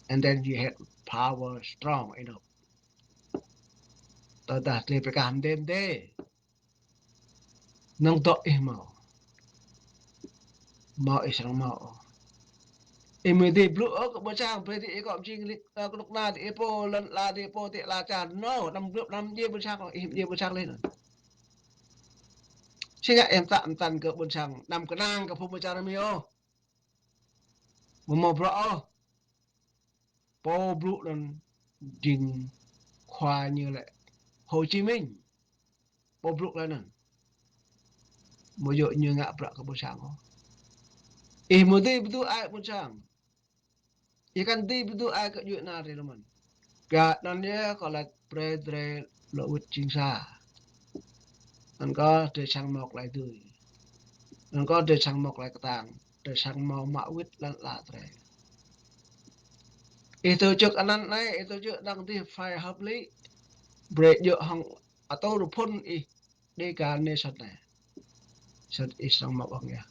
And then you have power strong enough. Tơdah drei pơkă mdê mdê. Năng dŏ ih hmâo. Hmâo ih srăng hmâo. Ih mơ̆ dưi blŭ ôh kơ ƀôn sang, brơi ih kŏ jing lĕ, ơ, kơnuk kơna ih pô, lŏn ala ih pô, ti ala čar. No, anăm blŭ, anăm djai ƀôn sang, ih djai ƀôn sang lĕ anŭn. Či ngă ih mtă mtăn kơ ƀôn sang, anăm kơnang kơ phung ƀôn sang anăm ôh. Mơ̆ hmâo bruă ôh. Pô blŭ anŭn jing khua ñu lĕ Hồ Chí Minh. Pô blŭ lĕ anŭn. Mơ̆ yua ñu ngă bruă kơ ƀôn sang ôh. Ih mơ̆ dưi pơdu ai ƀôn sang. Ih kăn dưi pơdu ai kơ djuai ania drei lơ̆m anŭn. Kơ anŭn yơh kâo laĭ brơi drei lŏ wĭt jing sa. Anŭn kơ drei srăng hmâo tơlơi dưi. Anŭn kơ drei srăng hmâo tơlơi kơtang. Drei srăng hmâo mă wĭt lŏn ala drei. Ih tơčŏk anăn anai, ih tơčŏk đang dih phải hợp lý. Brơi djơ̆ hăng atô rơphŭn ih Dega anai sat anai. Sat ih srăng mă ƀơ̆ng yơh.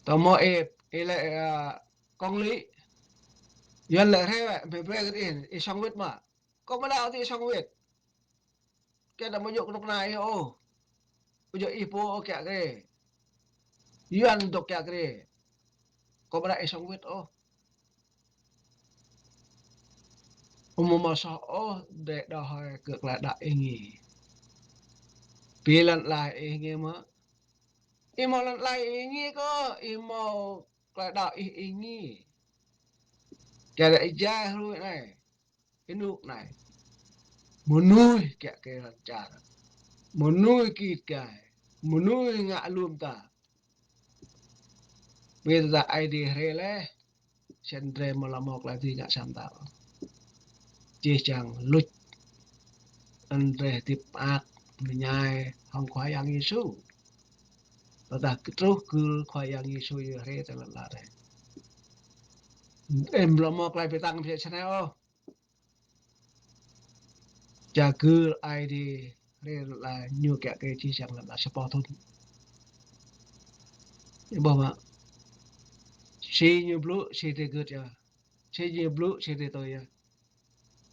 Tơmơ̆ ih, ih lĕ, a, công lý. Yuan lĕ hrĕ wĕ, brơi brơi kơ ih, ih song wĭt mă. Kâo mơ̆ đaŏ ih song wĭt. Kơ đa mơ̆ yua kơnuk kơna ih ôh. Mơ̆ yua ih pô ôh kiă kriê. Yuan dŏ kiă kriê. Kâo mơ̆ đaŏ ih song wĭt ôh. Ơ mơ̆ mơ̆ soh ôh, drei đaŏ hơi kơ tơlơi đaŏ ih ngĭ. Bi lŏn ala ih ngĭ mơ̆. Ih hmâo lŏn ala ih ngĭ kơ, ih hmâo tơlơi đaŏ ih ih ngĭ. Kơ đa ih jai hrui anai. Ih rơnŭk anai. Mơnuih kiă kriê lŏn čar. Mơnuih git gai. Mơnuih ngă lŏm ta. Ƀiădah Aê Diê hrĕ laih. Sĭt drei mơ̆ lăm mơ̆ tơlơi dưi ngă sa mta. Jih jang luč. Anŭn drei hơdip mơak, mơñai hăng Khua Yang Yêsu. Tơdah kơ truh gưl Khua Yang Yêsu yơh hrĕ tơlơi lăi drei. Ih lăm mơ̆ tơlơi bi tăng biă sa anai ôh. Čar gưl Aê Diê hrĕ lăi ñu kiă kriê jih jang lăm lăi sa boh thŭn. Ih ƀuh mơ̆. Si ñu blŭ, si drei gưt yơh. Si ñu blŭ, si drei tui yơh.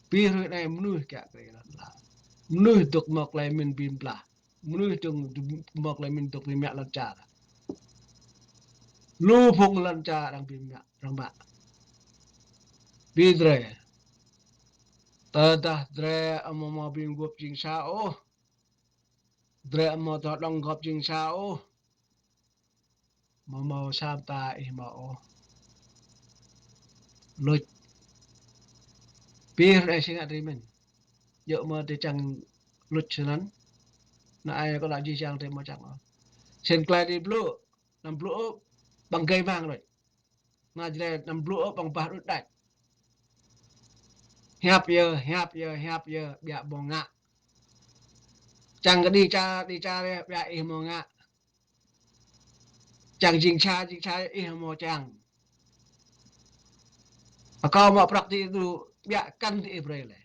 Bi hrui anai mơnuih kiă kriê lŏn ala. Mơnuih dŏ mơ̆ tơlơi mĭn bi blah. Mơnuih dŏ mơ̆ tơlơi mĭn dŏ bi mă lŏn čar. Lu phung lŏn čar arăng bi mă, arăng mă. Bi drei. Tơdah drei amâo mâo ƀing gŏp jing sa ôh. Drei amâo tơdah đŏng gŏp jing sa ôh. Mơ̆ hmâo sa mta ih hmâo ôh. Luč. Pih ră anai si ngă drơi mơ̆n. Djơ̆ mơ̆ drơi čang luč snăn. Anai ai kơ lă jih jang drơi hmâo čang ôh. Snăn tơlơi drơi blŭ, anăm blŭ ôh ƀăng gơ̆ mang luč. Anai jrê anăm blŭ ôh ƀăng bah đuč đač. Hiăp yơh, hiăp yơh, hiăp yơh, ƀiă hmâo ngă. Čang kơ đi čar, đi čar yơh, ƀiă ih hmâo ngă. Čang jing čar, jing čar yơh, ih hmâo čang. Akâo mă prăk ti dru, ƀiă kăn ti ih brơi lĕ.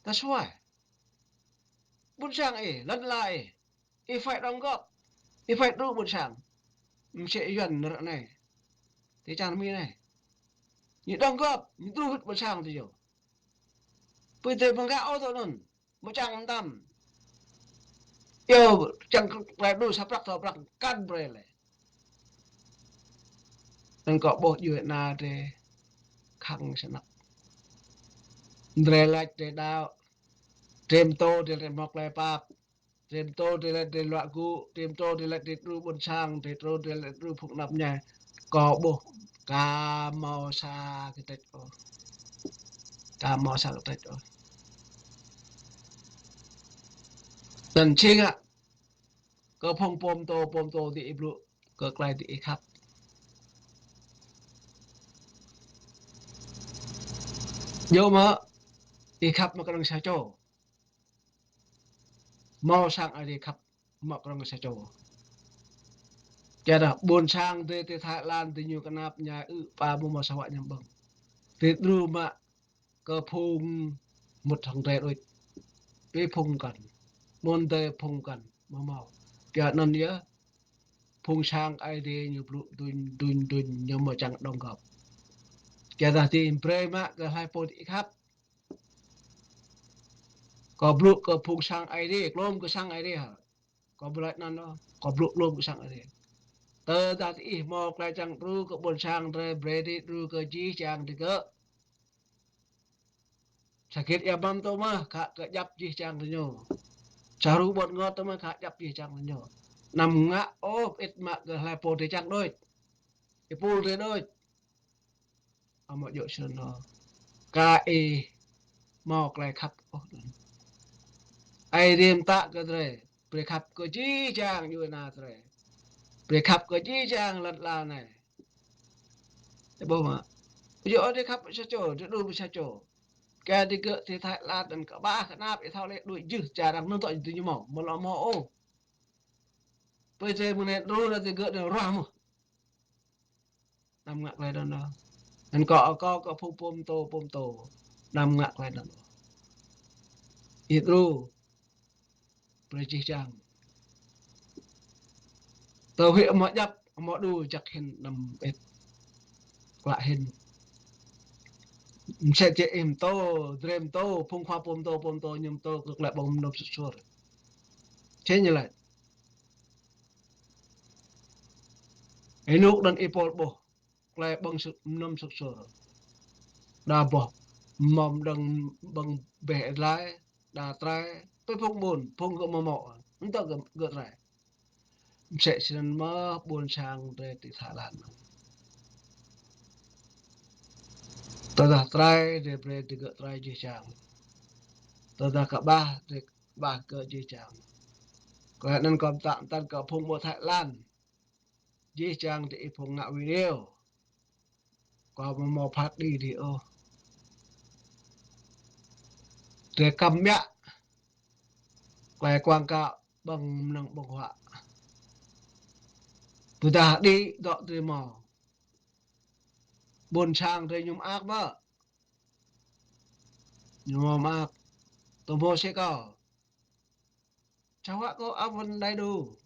That's why. Ƀuôn sang ih, lăn ala ih. Ih phải đóng góp. Ih phải đru ƀuôn sang. Msĕ Yuăn ră anai. Ti čar Mi anai. Ñu đóng góp, ñu đru hĭ ƀuôn sang ti yơh. Pui tơlơi pơngă ôh tơ anŭn. Mơ̆ čang mơtam. Yơh, čang brơi đru sa prăk thâo prăk kăn brơi lĕ. Anŭn kâo ƀuh djuai ana drơi khăng snăk. Drơi lač drơi đaŏ. Drơi pơtô drơi lač hmâo tơlơi pap. Drơi pơtô drơi lač drơi luă gŭ, drơi pơtô drơi lač drơi đru ƀuôn sang, drơi pơtô drơi lač đru phung anăp mơñai. Kâo ƀuh ka hmâo sa kơtĕč ôh. Ka hmâo sa kơtĕč ôh. Anŭn čih ngă kơ phung pô pơtô, pô pơtô ti ih blŭ, kơ tơlơi ti ih khăp. Djơ̆ mơ̆ ih khăp mă kơnơ̆ng sa čô. Hmâo sang Aê Diê khăp mă kơnơ̆ng sa čô. Kiăng dah ƀuôn sang drơi ti Thái Lan, drơi ñu kơnăp mơñai ư̆ pă ƀu hmâo sa wă ñăm ƀơ̆ng. Drơi đru mă kơ phung mŭt hăng drơi đôč. Pih phung kăn. Mơ̆n drơi phung kăn. Mơ̆ hmâo. Kiăng anŭn yơh. Phung sang Aê Diê ñu blŭ duñ, duñ, duñ, ñu hmâo čang đóng góp. Kiăng dah ti brơi mă kơ hlơi pô ti ih khăp. Kâo blŭ kơ phung sang Aê Diê, klŏm kơ sang Aê Diê hă. Kâo ƀu laĭ anŭn ôh, kâo blŭ klŏm kơ sang Aê Diê. Tơdah ti ih hmâo tơlơi čang đru kơ ƀuôn sang drơi, brơi drơi đru kơ jih jang digơ̆. Sakit ia mơ̆n tơ mơ̆, khă kơ djăp jih jang tơ ñu. Čaru ƀơ̆t ngŏt tơ mơ̆, khă djăp jih jang tơ ñu. Anăm ngă ôh, pơit mă kơ hlơi pô drơi čang đôč. Ih pul drơi đôč. Amâo djơ̆ snăn ôh. Ka ih hmâo tơlơi khăp ôh anŭn. Aê Diê mtă kơ drơi. Brơi khăp kơ jih jang djuai ana drơi. Brơi khăp kơ jih jang lăn ala anai. Ih ƀuh mơ̆. Yua drơi khăp sa čô, drơi đru sa čô. Kơ digơ̆ ti Thái Lan anŭn kơƀah kơnap ih thâo lĕ đuaĭ jưh čar arăng anŭn tŏ jưh ñu hmâo. Mơ̆ lŏ hmâo ôh. Pơ drơi mơ̆ng anai đru anai digơ̆ anai ruah mơ̆. Anăm ngă tơlơi anŭn ôh. Anŭn kâo, kâo, kâo phung pô pơtô, pô pơtô. Anăm ngă tơlơi anŭn ôh. Ih đru. Brơi jih jang. Tơ huĭ amâo djăp, amâo đu jăk hĭn anăm pơit. Klă hĭn. Msĕ si ih pơtô, drơi pơtô, phung khua pô pơtô, pô pơtô, ñu pơtô kơ tơlơi ƀơ̆ng mơnơ̆ng sŭk sŭr. Čih ñu laĭ. Ênuk anŭn ih pôl ƀuh. Tơlơi ƀơ̆ng sŭk, mơnơ̆ng sŭk sŭr. Đa boh, mơ̆ng đơ̆ng ƀơ̆ng bĕ ih dlai, đa trai, pơ phung ƀun, phung gơ̆ mơmŏ, anŭn tŏ gơ̆, gơ̆ trai. Msĕ snăn mơ̆ ƀuôn sang drơi ti Thái Lan. Tơdah trai, drơi brơi digơ̆ trai jih jang. Tơdah kơƀah, drơi kơƀah gơ̆ jih jang. Kơ anŭn kâo pơtă mơtăn kơ phung ƀu Thái Lan. Jih jang ti ih phung ngă video. Kâo mơ̆ mâo phat đĭ đĭ ôh. Drơi kăm biă. Klei kuang kơ ƀơ̆ng mơnơ̆ng ƀơ̆ng huă. Ƀôdah đĭ dŏ drơi mâo. Ƀuôn sang drơi ñu mơak mơ̆. Ñu mơak. Tơmô sĕ kâo. Čơwă kâo ăt wăn đai đu.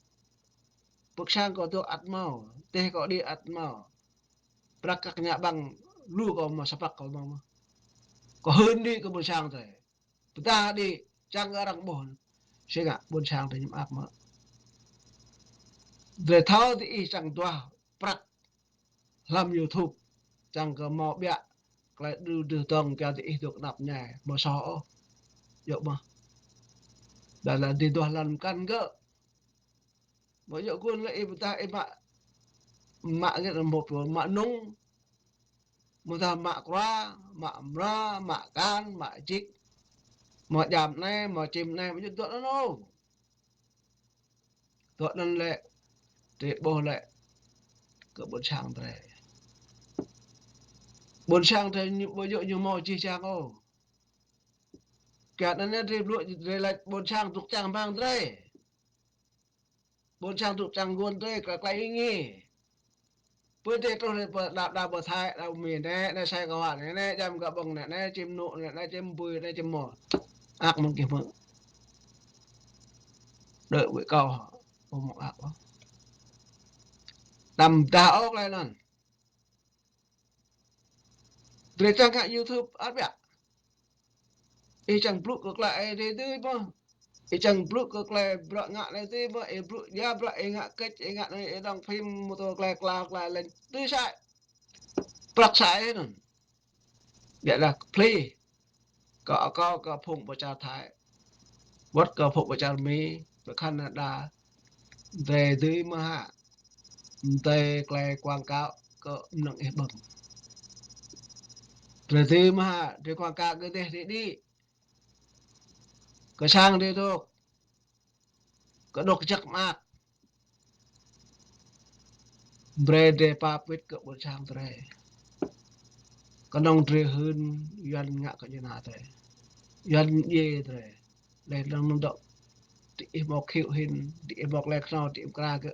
Pơ̆k sang kâo dŏ ăt mâo, teh kâo đĭ ăt mâo. Prăk kăk ñă ƀăng lu kâo mâo sa prăk kâo mâo mơ̆. Kâo hưn đĭ kơ ƀuôn sang drơi. Pơdah đĭ čang kơ arăng ƀuh. Sĭt ngă ƀuôn sang drơi ñu mơak mơ̆. Drơi thâo ti ih čang duah prăk hlăm YouTube, čang kơ mâo biă, klei đru dơ̆ng dơ̆ng kiăng ti ih dŏ kơnăp ñai, mâo soh ôh. Yua mơ̆. Đa lĕ dưi duah lăn mkăn gơ̆. Mâo yua kun lĕ ih pơdah ih mă mă gĕt mă pô, mă nung. Mơ̆ tah mă krua, mă mra, mă kan, mă jik. Mă jam anai, mă čim anai, mă jut dŏ anŭn ôh. Dŏ anŭn lĕ, drơi ƀuh lĕ, kơ ƀôn sang drơi. Ƀôn sang drơi ñu ƀu djơ̆ ñu hmâo jih jang ôh. Kiăng anŭn drơi blŭ, drơi laĭ ƀôn sang dŏ čang hmang drơi. Ƀôn sang dŏ čang guôn drơi, klai klai ih ngă. Pơ drơi truh anai pơ đa đa pơ Thái, đa Mi anai, anai sai kơ hua anai, anai jam kơ ƀơ̆ng anai, anai čim nŭ anai, anai čim bui, anai čim mô. Ak mơ̆ng kih mơ̆. Đơi wĭ kâo, ƀu mơ̆ng ak ôh. Đăm dah ôh klai anŭn. Drơi čang kơ YouTube ăt biă. Ih čang blŭ kơ klai ai drơi tui mơ̆. Ih čang blŭ kơ klai bruă ngă anai tui mơ̆. Ih blŭ ya bruă ih ngă kĕč, ih ngă anai, ih dŏng phim mơ̆ tơ klai kla klai lĕ tui sai. Prăk sai anŭn. Biă dah plih. Kơ akâo kơ phung pơ čar Thái. Wơ̆t kơ phung pơ čar Mi, pơ Canada. Drơi dưi mơ̆ hă. Drơi klai quảng cáo kơ mơnơ̆ng ih ƀơ̆ng. Drơi dưi mơ̆ hă, drơi quảng cáo kơ dêh drơi đĭ. Kơ sang drơi dŏ. Kơ dŏ kơjăk mơak. Brơi drơi pap wĭt kơ ƀôn sang drơi. Kơnơ̆ng drơi hưn Yuan ngă kơ ñu ană drơi. Yuan djai drơi. Lĕ lăng nŭn dŏ. Tơ ih mŏk khiu hin, tơ ih mŏk lĕ kơnơ̆ng, tơ ih mŏk kra kơ.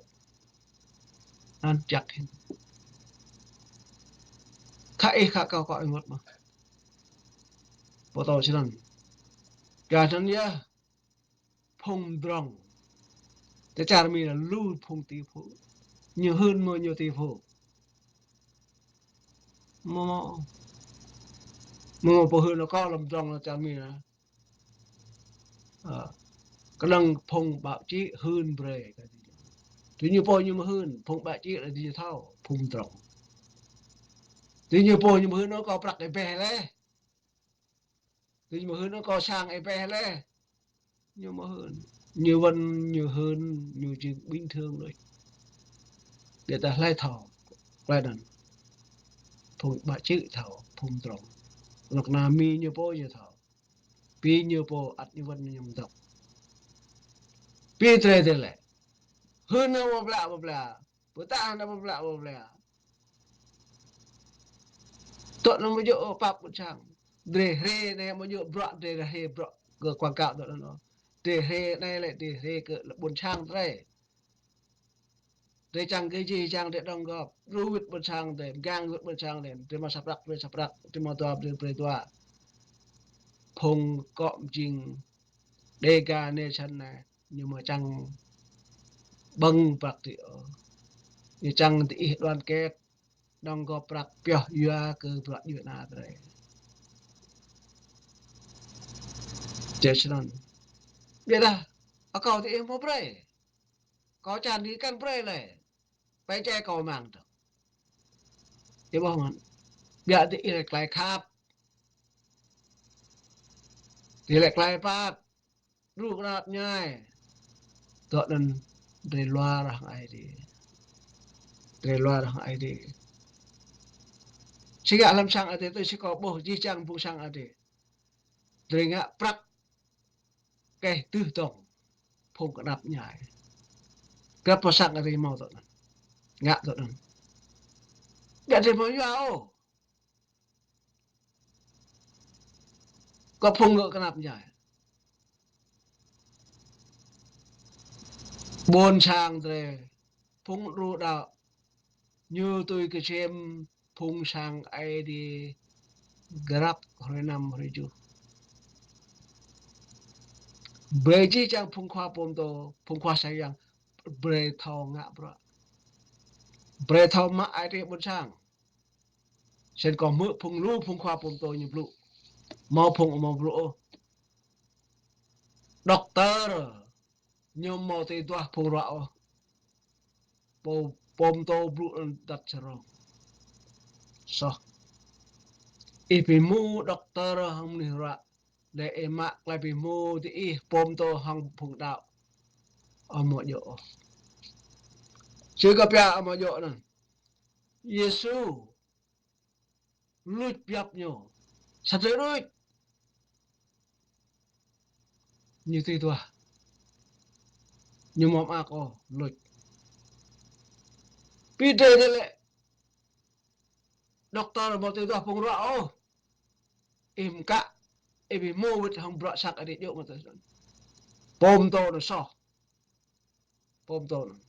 Anŭn jak hin. Khă ih khă kâo kâo ih ngŏt mơ̆. Pơtô čơnăn. Kơ anŭn yơh. Phung drŏng. Tơ čar Mi lĕ lu phung tỷ phú. Ñu hưn mơ̆ ñu tỷ phú. Mơ̆, mơ̆, mơ̆ pơhưn kơ lăm drŏng lăm čar Mi lĕ. Ơ. Kơnơ̆ng phung báo chí hưn brơi. Tui ñu pô ñu mơ̆ hưn, phung báo chí lĕ tui ñu thâo, phung drŏng. Tui ñu pô ñu mơ̆ hưn kơ prăk ih ƀeh lĕ. Tui ñu mơ̆ hưn kơ sang ih ƀeh lĕ. Ñu mơ̆ hưn. Ñu wăn, ñu hưn, ñu jing bình thường đôč. Biă dah hlơi thâo. Klai anŭn. Phung báo chí thâo, phung drŏng. Anŏ kơna Mi ñu pô ñu thâo. Pi ñu pô ăt ñu wăn ñu mơ̆ dŏ. Pi drơi drơi lĕ. Hưn nao ƀơblah ƀơblah. Pơtă nao ƀơblah ƀơblah. Tŏ nao mơ̆ djơ̆ ôh pap ƀôn sang. Drơi hrơi anai mơ̆ djơ̆ bruă, drơi hrơi bruă kơ quảng cáo tŏ nao. Drơi hrơi anai lĕ drơi hrơi kơ ƀôn sang drơi. Drơi čang kơ jih jang drơi đŏng gơ̆p. Ruwit ƀôn sang drơi, gang ruwit ƀôn sang drơi. Drơi mă sa prăk, drơi sa prăk, drơi mă dua, drơi, drơi dua. Phung kŏ mjing Dega anai čan anai. Ñu mơ̆ čang ƀơ̆ng prăk tơ ih. Ñu čang tơ ih đoàn kết. Đŏng gơ̆p prăk pioh yua kơ bruă djuai ană drơi. Čê čơnăn. Biă dah. Akâo tơ ih mơ̆ brơi. Kâo čan ih kăn brơi lĕ. Pơčeh kâo mơ̆ng tŏ. Ih ƀuh mơ̆n. Biă tơ ih lĕ klai khăp. Tơ ih lĕ klai pap. Đru kơnăp ñai. Tŏ anŭn drơi luar hăng Aê Diê. Drơi luar hăng Aê Diê. Či ngă lăm sang Aê Diê tui či kâo ƀuh jih jang phung sang Aê Diê. Drơi ngă prăk kơ tơdŏng phung kơnăp ñai. Kơ pơ sang Aê Diê hmâo tŏ anŭn. Ngă tŏ anŭn. Biă drơi hmâo yua ôh. Kơ phung gơ̆ kơnăp ñai. Ƀôn sang drơi. Phung đru đaŏ. Ñu tui kơčem phung sang Aê Diê grăp hrơi năm hrơi tơjuh. Brơi jih jang phung khua pơtô, phung khua sang yang, brơi thâo ngă bruă. Brơi thâo mă ai tiê ƀôn sang. Sen kâo hmư̆ phung lu phung khua pơtô ñu blŭ. Hmâo phung hmâo blŭ ôh. Doctor ñu hmâo tơlơi duah phung ruă ôh. Pô, pơtô blŭ anŭn đăt čơrông. Soh. Ih ƀu hmư̆ doctor hăng mơnuih ruă. Lĕ ih mă klai ƀu hmư̆ tơ ih pơtô hăng phung đaŏ. Hmâo djơ̆ ôh. Či kơ pia hmâo djơ̆ anŭn. Yêsu luč biăp ñu. Sa drơi đôč. Ñu tui duah. Ñu mơ̆ mơak ôh, luč. Pơđĭ dih lĕ. Dokter mơ̆ tui duah phung ruă ôh. Ih mơkă, ih ƀu hmâo wĭt hăng bruă sang Ơi Adai djơ̆ mơ̆ tui. Pô pơtô anŭn soh. Pô pơtô anŭn.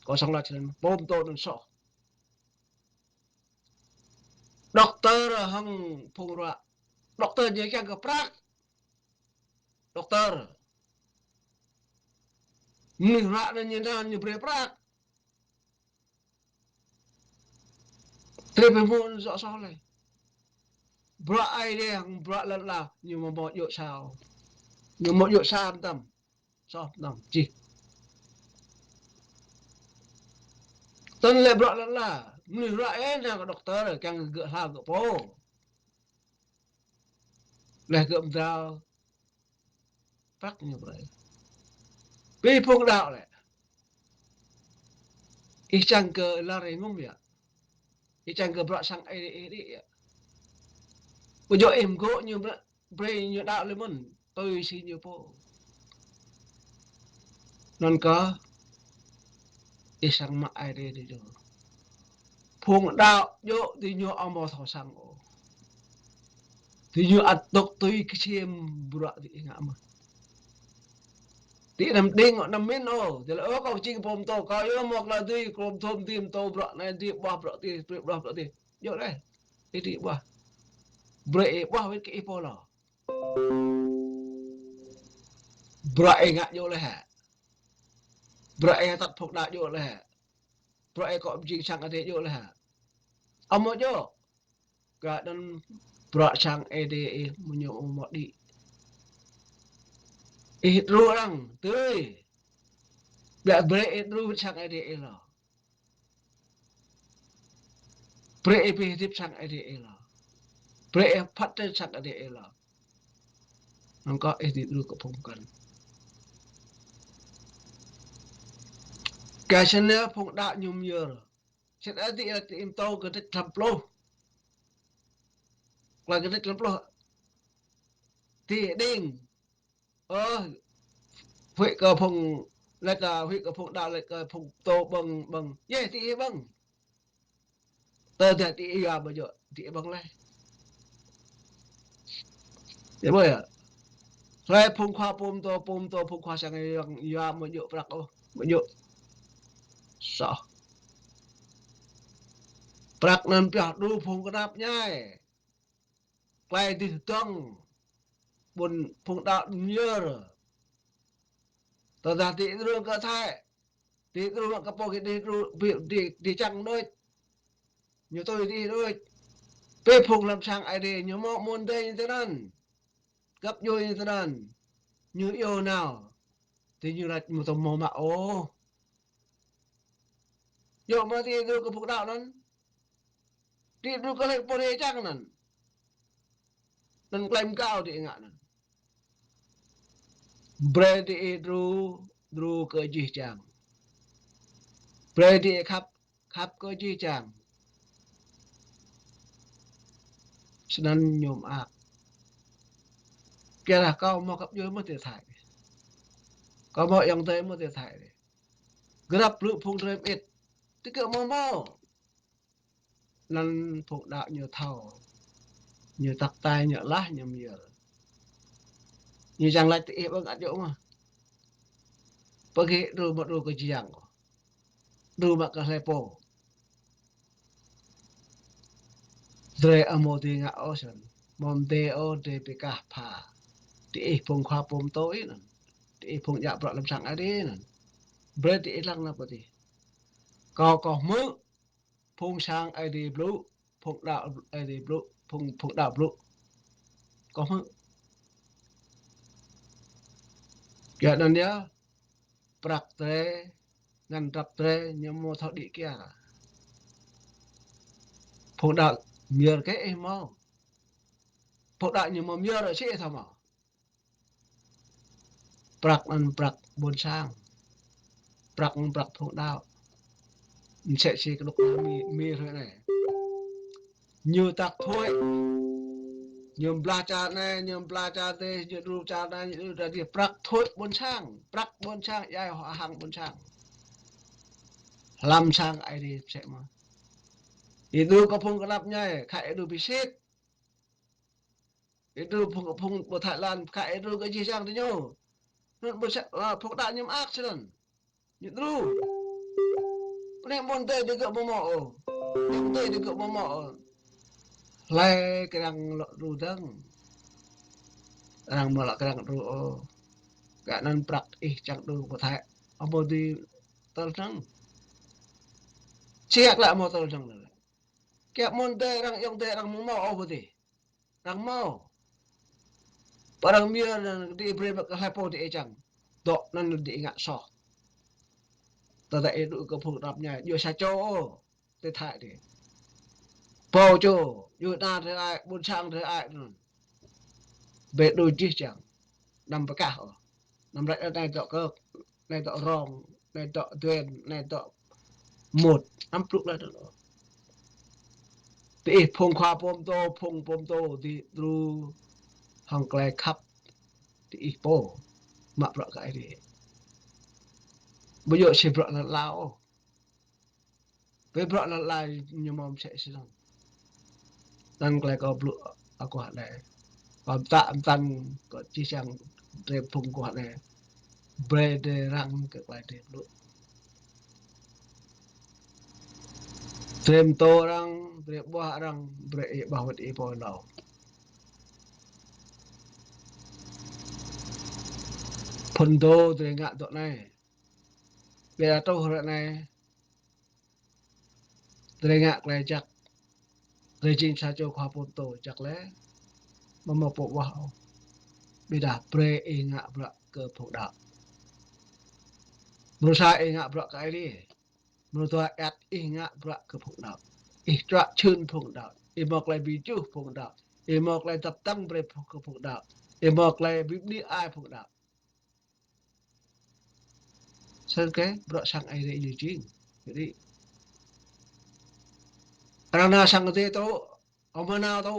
Kâo song lač anŭn, pô pơtô anŭn soh. Dokter hăng phung ruă. Dokter ñu kiăng kơ prăk. Dokter. Mơnuih ruă anŭn ñu nao ñu brơi prăk. Tơlơi pơmŭn soh soh lĕ. Bruă Ơi Adai hăng bruă lŏn ala ñu mơ̆ mơ̆ djơ̆ sa. Ñu mơ̆ djơ̆ sa tăm. Soh tăm čih. Tơl lĕ bruă lŏn ala. Mơnuih ruă ơ nao kơ dokter, kiăng gơ̆ hla gơ̆ pô. Leh gơ̆ mơdrao. Prăk ñu brơi. Pih phung đaŏ lĕ. Ih čang kơ lar ih ngŭm yơh. Ih čang kơ bruă sang Ơi Adai ih đĭ yơh. Ƀu djơ̆ ih mgô̆ ñu brơi, brơi ñu đaŏ lĕ mơ̆n. Tui si ñu pô. Anŭn kơ ih sang mă Ơi Adai dih djơ̆. Phung đaŏ djơ̆ diñu amâo thâo sang ôh. Diñu ăt dŏ tui kơsem bruă diih ngă mơ̆n. Diih anăm đing anăm min ôh. Diih laĭ ôh kâo či kơ pô pơtô, kâo yơh mơ̆ kơ laĭ dưi, kơ pô pơtô dưi pơtô bruă anai dưi ƀuah bruă tih, brơi ƀuah bruă tih. Djơ̆ leh. Ih dưi ƀuah. Brơi ih ƀuah wĭt kơ ih pô lŏ. Bruă ih ngă djơ̆ leh hă? Bruă ih atăt phung đaŏ djơ̆ leh hă? Bruă ih kơ pơjing sang Ơi Adai djơ̆ leh hă? Amâo djơ̆. Kơ anŭn bruă sang Ơi Adai ih mơ̆ ñu mơ̆ đĭ. Ih đru arăng tui. Biă brơi ih đru sang Ơi Adai ih lŏ. Brơi ih pơhơdip sang Ơi Adai ih lŏ. Brơi ih phat tơl sang Ơi Adai ih lŏ. Anŭn kơ ih dưi đru kơ phung pơkŏn. Kơ sĭt anai phung đaŏ ñu myơr. Sĭt Ơi Adai ih tơl im tâo kơdrêč klăm pluh. Klăm kơdrêč klăm pluh. Ti đing. Ơ, huĭ kơ phung, laĭ kơ huĭ kơ phung đaŏ, laĭ kơ phung pơtô ƀơ̆ng, ƀơ̆ng. Yeh, ti ih ƀơ̆ng. Tơdah ti ih yua ƀu djơ̆, ti ih ƀơ̆ng leh. Yơh ƀuh yơh. Hlơi phung khua pơtô, pơtô phung khua sang yang yua ƀu djơ̆ prăk ôh, ƀu djơ̆. Soh. Prăk anŭn pioh đru phung kơnap ñai. Klai dih dŏng. Ƀuôn phung đaŏ myơr. Tơdah ti đru kơ Thái. Ti đru kơ pô kơ ti đru, ti, ti, ti čang đôč. Ñu tui ti đôč. Pih phung lăm sang Ơi Adai, ñu mơ̆ mơ̆n dêh ñu tơnăn. Găp djuai ñu tơnăn. Ñu iâu nao. Ti ñu laĭ mơ̆ tơm mơ̆ mă ôh. Yua mơ̆ ti đru kơ phung đaŏ anŭn. Ti đru kơ hlơi pô rai čang anŭn. Anŭn klem kâo ti ngă anŭn. Brơi ti ih đru, đru kơ jih jang. Brơi ti ih khăp, khăp kơ jih jang. Snăn ñu mơak. Kơ lah kâo mơ̆ găp djuai mơ̆ ti Thái. Kâo mơ̆ ayŏng adơi mơ̆ ti Thái. Grăp blŭ phung drơi mơit. Ti kơ mơ̆ mơ̆. Anŭn phung đaŏ ñu thâo. Ñu tăk tai ñu lah ñu myơr. Ñu čang laĭ ti ih ƀơ̆ng ăt djơ̆ mơ̆. Pơgĭ đru mă đru kơ jih jang. Đru mă kơ hlơi pô. Drơi amâo dưi ngă ôh săn. Mơ̆ mdê ôh drơi bi kah pha. Ti ih phung khua pơtô ih anŭn. Ti ih phung djă bruă lăm sang Ơi Adai anŭn. Brơi ti ih lăng nao pơ ti. Kâo kơ hmư̆ phung sang Ơi Adai blŭ, phung đaŏ Ơi Adai blŭ, phung, phung đaŏ blŭ. Kơ hmư̆. Kơ anŭn yơh, prăk drơi, ngăn drăp drơi, ñu mơ̆ thâo đĭ kiă. Phung đaŏ myơr kơ ih mơ̆. Phung đaŏ ñu mơ̆ myơr sĭ ih thâo mơ̆. Prăk anŭn prăk ƀôn sang. Prăk anŭn prăk phung đaŏ. Msĕ si kơnuk kơna Mi, Mi hrơi anai. Ñu tăk thuế. Ñu blah čar anai, ñu blah čar adih, ñu đru čar anai, ñu đru čar adih, prăk thuế ƀôn sang, prăk ƀôn sang, djai hăng ƀôn sang. Hlăm sang Aê Diê msĕ mơ̆n. Ih đru kơ phung kơnăp mơñai, khă ih đru ƀisit. Ih đru phung, phung ƀơi Thái Lan, khă ih đru kơ jih jang diñu. Anŭn ƀôn sang, ơ, phung đaŏ ñu mơak snăn. Ñu đru. Anai ƀôn adih digơ̆ ƀu mâo ôh. Ƀôn adih digơ̆ ƀu mâo ôh. Hlơi kơ arăng lŏ đru dơ̆ng. Arăng mơ̆ lŏ kơ arăng đru ôh. Kơ anŭn prăk ih čang đru pơ Thái. Amâo dưi tơl dơ̆ng. Siak lĕ amâo tơl dơ̆ng lĕ. Kơ ƀôn adih arăng, ayŏng adih arăng ƀu mâo ôh pơ adih. Arăng mâo. Pơ arăng mơyơr anăn diih brơi ƀă kơ hlei pô diih čang. Dŏ anăn diih ngă soh. Tơdah ih đru kơ phung kơnăp mơñai, djŏ sa čô ôh, tơ Thái dih. Pô čô, djuê ana drơi ai, ƀôn sang drơi ai anăn. Brơi đru jih jang. Anăm pơkah ôh. Anăm laĭ anai dŏ Kơk, anai dŏ Rong, anai dŏ Duen, anai dŏ Mŭt. Anăm blŭ laĭ anŭn. Diih phung khua pô pơtô, phung pô pơtô, diih đru hăng tơlơi khăp diih pô mă bruă kơ Aê Diê. Ƀu djơ̆ si bruă lăn ala ôh. Brơi bruă lăn ala ñu mơ̆ msĕ snăn. Anăn tơlơi kâo blŭ aguah anai. Kâo pơtă pơtăn kơ jih jang drơi phung aguah anai. Brơi drơi răng kơ tơlơi drơi blŭ. Drơi pơtô arăng, drơi ƀuah arăng, brơi ih ƀuah wơ̆t ih pô hlâo. Phŭn dô drơi ngă dŏ anai. Ƀiădah truh ră anai, drơi ngă tơlơi jăk, drơi jing sa čô khua pô pơtô jăk lĕ, amâo mâo pô ƀuah ôh. Ƀiădah brơi ih ngă bruă kơ phung đaŏ. Mrô sa ih ngă bruă kơ Aê Diê. Mrô dua ăt ih ngă bruă kơ phung đaŏ. Ih čuă čhưn phung đaŏ. Ih mâo tơlơi bi juh phung đaŏ. Ih mâo tơlơi dăp tăng brơi phung, kơ phung đaŏ. Ih mâo tơlơi bi bơni ai phung đaŏ. Snăn kơ bruă sang Aê Diê ñu jing. Jadi, arăng nao sang Aê Diê tŭ, amâo nao tŭ,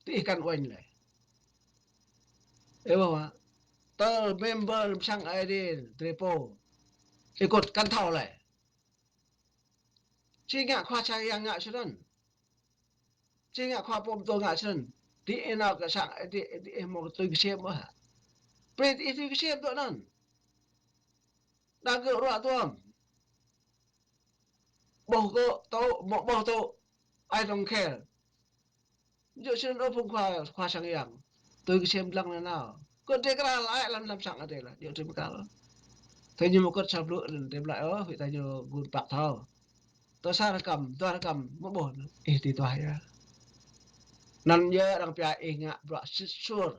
diih kăn uêñ lĕ. Ơ, ƀuh mơ̆, tơl member sang Aê Diê drơi pô ikut kăn thâo lĕ. Či ngă khua sang yang ngă snăn. Či ngă khua pô pơtô ngă snăn. Diih nao kơ sang, diih, diih mâo tui ksiêm ƀơh. Brơi diih tui ksiêm dŏ anăn. Đa gơ̆ ruă duăm. Ƀuh gơ̆ tŭ, amâo ƀuh tŭ. I don't care. Djŏ snăn ôh phung khua, khua sang yang. Tui ksiêm dlăng nanao. Kơ drơi kral ai lăm, lăm sang adih lah. Djŏ drơi mơkal. Tơ ñu mơ̆ kơt sa blŭ anăn drơi blăi ôh, huĭ tơ ñu gun păk thâo. Tơ sa rơkăm, dua rơkăm, mơ̆ ƀuh ih ti tuah yơh. Anăn yơh arăng pia ih ngă bruă sĭt suôr.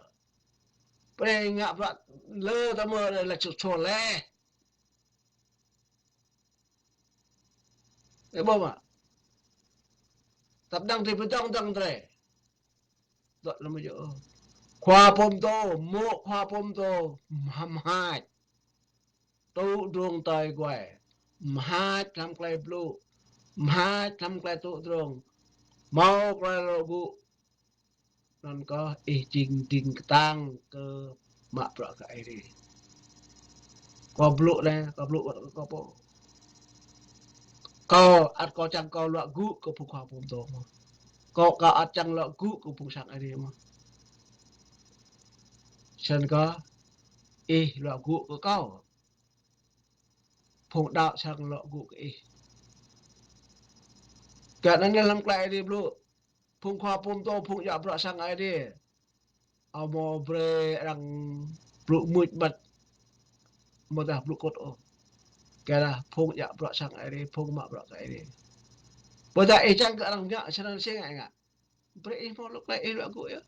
Brơi ngă bruă lơ tơmơ̆ lĕ sĭt suôr leh. Ơ, ƀuh mơ̆. Tăp dăng drơi pơdŏng dăng drơi. Dŏ lăm mơjơ. Khua pô pơtô, mô̆ khua pô pơtô, mham hač. Tŭ drông tơi guai. Mhač hlăm tơlơi blŭ. Mhač hlăm tơlơi tŭ drông. Mâo tơlơi lŏ gŭ. Anăn kơ ih jing ding kơtang kơ mă bruă kơ Aê Diê. Kâo blŭ anai, kâo blŭ wơ̆t kơ kâo pô. Kâo ăt kâo čang kâo lŏ gŭ kơ phung khua pô pơtô mơ̆n. Kâo, kâo ăt čang lŏ gŭ kơ phung sang Aê Diê mơ̆n. Snăn kơ ih lŏ gŭ kơ kâo. Phung đaŏ srăng lŏ gŭ kơ ih. Kơ anăn hlăm tơlơi Aê Diê blŭ. Phung khua pô pơtô, phung djă bruă sang Aê Diê. Amâo brơi arăng blŭ mưč ƀăt. Amâodah blŭ kŭt ôh. Kơ lah phung djă bruă sang Aê Diê, phung mă bruă kơ Aê Diê. Ƀôdah ih čang kơ arăng ngă, snăn si ngă ngă. Brơi ih mâo lŏ klĕ ih lŏ gŭ yơh.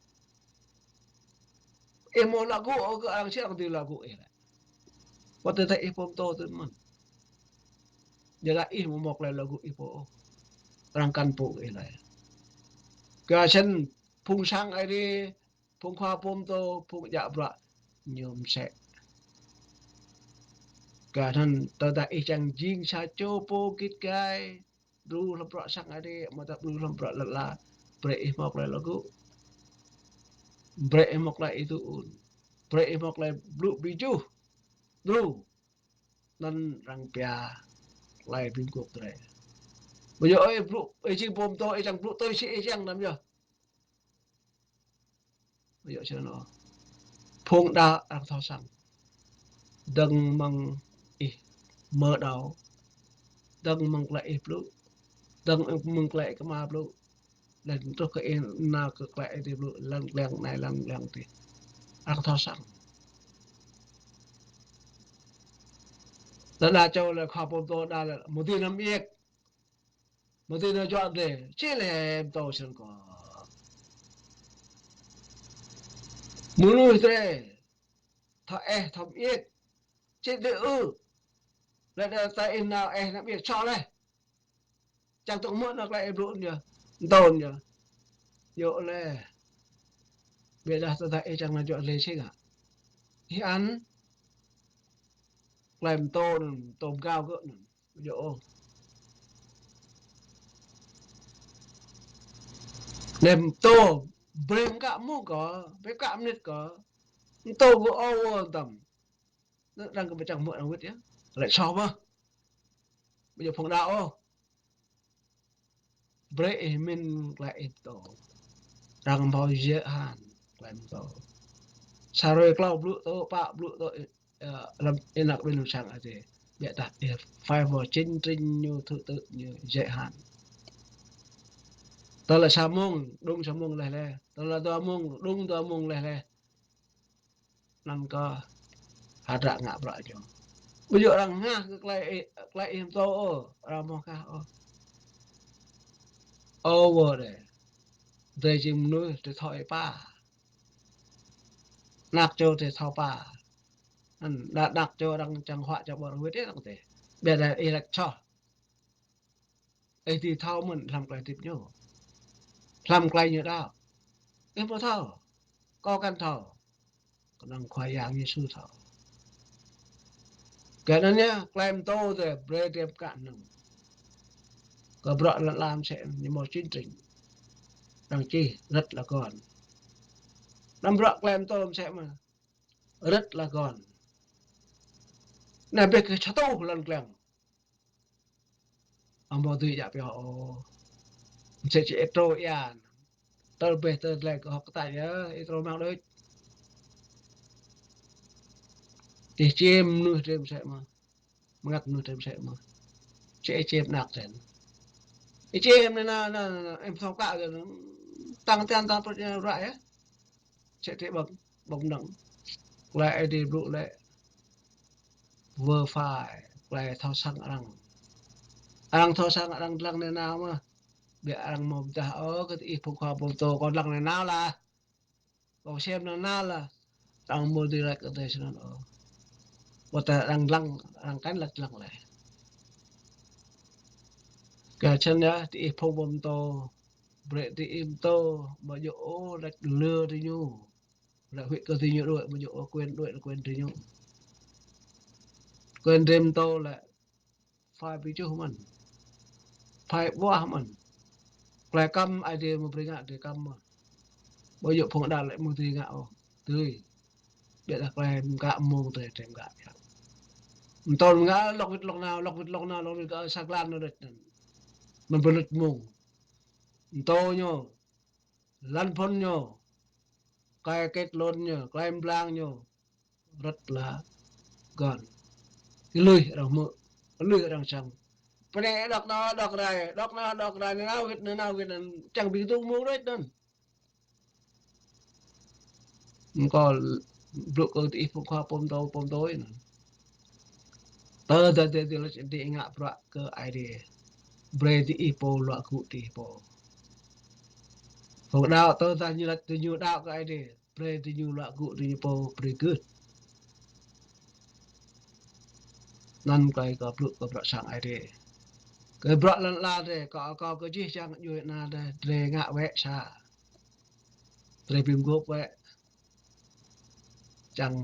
Ih mâo lŏ gŭ ôh kơ arăng si arăng dưi lŏ gŭ ih lĕ. Wơ̆t tơdah ih pô pơtô tui mơ̆n. Jălah ih mâo mâo klĕ lŏ gŭ ih pô ôh. Arăng kăn pô ih lĕ. Kơ snăn phung sang Aê Diê, phung khua pô pơtô, phung djă bruă ñu msĕ. Kơ anŭn tơdah ih čang jing sa čô pô git gai, đru hlăm bruă sang Adai, mơ̆ ta đru hlăm bruă lŏn ala, brơi ih hmâo tơlơi luă gŭ. Brơi ih hmâo tơlơi ih tŭ ŭn. Brơi ih hmâo tơlơi blŭ bi juh. Đru. Anŭn arăng pia tơlơi bi mguôp drơi. Ƀu djơ̆ ôh ih blŭ, ih jing pô pơtô, ih čang blŭ tui si ih čang anăm yơh. Ƀu djơ̆ čang anŭn ôh. Phung đaŏ arăng thâo săng. Dơ̆ng mơ̆ng ih mơ̆ đaŏ. Dơ̆ng mơ̆ng tơlơi ih blŭ. Dơ̆ng mơ̆ng tơlơi ih kơmă blŭ. Laih truh kơ ih nao kơ tơlơi ih blŭ, lăng lăng anai, lăng lăng adih. Arăng thâo săng. Đa đa čô lĕ khua pơtô đa lĕ, mơ̆ dih anăm iĕk. Mơ̆ dih anăm juă drơi, či lĕ pơtô sĭt kơ. Mơnuih drơi, thâo eh, thâo iĕk. Či dih ư. Lĕ đa ta ih nao eh, anăm iĕk čŏ lĕ. Čang tŭ mơ̆ anŭn tơlơi ih blŭ anŭn yơh. Pơtô anŭn yơh. Yơh lĕ. Ƀiădah tơdah ih čang nao juă drơi či ngă. Ih ăn. Tơlơi pơtô anŭn, pơtô pơgao gơ̆ anŭn. Yơh ôh. Lĕ pơtô, brơi mơkă mông kơ, brơi mơkă mơnit kơ. Pơtô gơ̆ ôh ôh tăm. Anŭn arăng kơ pơčang mơ̆ arăng wĭt yơh. Lĕ soh mơ̆. Ƀu djơ̆ phung đaŏ ôh. Brơi ih mĭn tơlơi ih pơtô. Arăng hmâo giới hạn tơlơi pơtô. Sa hrơi klâo blŭ tŏ, pă blŭ tŏ, ơ, lăm anăp ƀing sang Adai. Ƀiădah ih phải vào chương trình ñu, thứ tự ñu, giới hạn. Tơlơi sa mông, đŭng sa mông laih laih. Tơlơi dua mông, đŭng dua mông laih laih. Anŭn kơ hơdră ngă bruă ñu. Ƀu djơ̆ arăng hngah kơ tơlơi ih, tơlơi ih pơtô ôh, arăng hmâo hngah ôh. Ơ wơ̆ đơi. Drơi jing mơnuih drơi thâo ih pă. Anak čô drơi thâo pă. Anŭn đa anak čô arăng čang huă čang ƀơ̆ng wĭt yơh arăng tĕ. Ƀiădah ih laĭ soh. Ih dưi thâo mơ̆n hlăm tơlơi hơdip ñu. Hlăm tơlơi ñu đaŏ. Ih ƀu thâo. Kâo kăn thâo. Kơnơ̆ng Khua Yang Yêsu thâo. Kơ anŭn yơh, tơlơi pơtô tĕ brơi tĕ pơkă anŭn. Kơ bruă lăn ala mơsĕ ñu hmâo chương trình. Arăng čih rơ̆t lŏn gơ̆n. Anăm bruă tơlơi pơtô mơsĕ mơ̆. Rơ̆t lŏn gơ̆n. Anai ƀĕ kơ čơtuh lŏn kleng. Amâo dưi djă pioh ôh. Msĕ či ih trô ia. Tơl ƀĕ tơl dlek hŏk kơtač yơh, ih trô mơ̆ng đôč. Ih čiêm mơnuih drơi mơsĕ mơ̆. Mơngăt mơnuih drơi mơsĕ mơ̆. Či ih čiêm anak drơi. Ih čiêm anai nao, nao, nao, nao, ih thâo kă kơ, tăng tian tăng pơt ñu ră yơh. Sĕ tĕ ƀơ̆ng, ƀơ̆ng mơnơ̆ng. Tơlơi Ơi Adai blŭ lĕ wơ̆ phai, tơlơi thâo săng arăng. Arăng thâo săng arăng dlăng nanao mơ̆. Ƀiă arăng mơ̆ pơdah ôh, kơ ih phung khua pơtô kâo dlăng nanao lah. Kâo sem nanao lah. Arăng mơ̆ dưi laĭ kơ tơlơi snăn ôh. Wơ̆t tơdah arăng dlăng, arăng kăn laĭ dlăng lĕ. Kơ čăn yơh, tơ ih phung pơtô, brơi tơ ih pơtô, ƀu djơ̆ ôh laĭ lơ tơ ñu. Lĕ huĭ kơ tơ ñu đuaĭ, ƀu djơ̆ ôh quyền đuaĭ, quyền tơ ñu. Quyền drơi pơtô lĕ phải bi čuh mơ̆n. Phải ƀuah mơ̆n. Tơlơi kăm Ơi Adai mơ̆ brơi ngă drơi kăm mơ̆n. Ƀu djơ̆ phung đaŏ lĕ mơ̆ dưi ngă ôh. Dưi. Ƀiădah tơlơi mơkă mông drơi, drơi mơkă biă. Pơtô ngă lŏk wĭt lŏk nao, lŏk wĭt lŏk nao, lŏk wĭt kơ sa jơlan anŭn đôč anŭn. Mơ̆n ƀu lŭč mông. Pơtô ñu. Lăn phŭn ñu, tơlơi kĕt lŏn ñu, tơlơi pơblang ñu, rơ̆t lŏn gơ̆n. Kơ lui arăng hmư̆, kơ lui arăng săng. Pơnĕ đŏk nao đŏk rai, đŏk nao đŏk rai, nanao wĭt, nanao wĭt, čang ƀing tŭ mông đôč anŭn. Mơ̆ng kâo blŭ kơ tơ ih phung khua pơtô, pơtô anŭn. Tơdah tơ tơ lĕ tơ ih ngă bruă kơ Ơi Adai. Brơi tơ ih pô luă gŭ tơ ih pô. Phung đaŏ tơdah ñu laĭ tơ ñu đaŏ kơ Ơi Adai. Brơi tơ ñu luă gŭ tơ ñu pô brơi gưt. Anŭn tơlơi kâo blŭ kơ bruă sang Ơi Adai. Kơ bruă lăn ala drơi, kâo, kâo kơ jih jang djuai ana drơi, drơi ngă wĕ sa. Drơi bi mguôp wĕ. Čang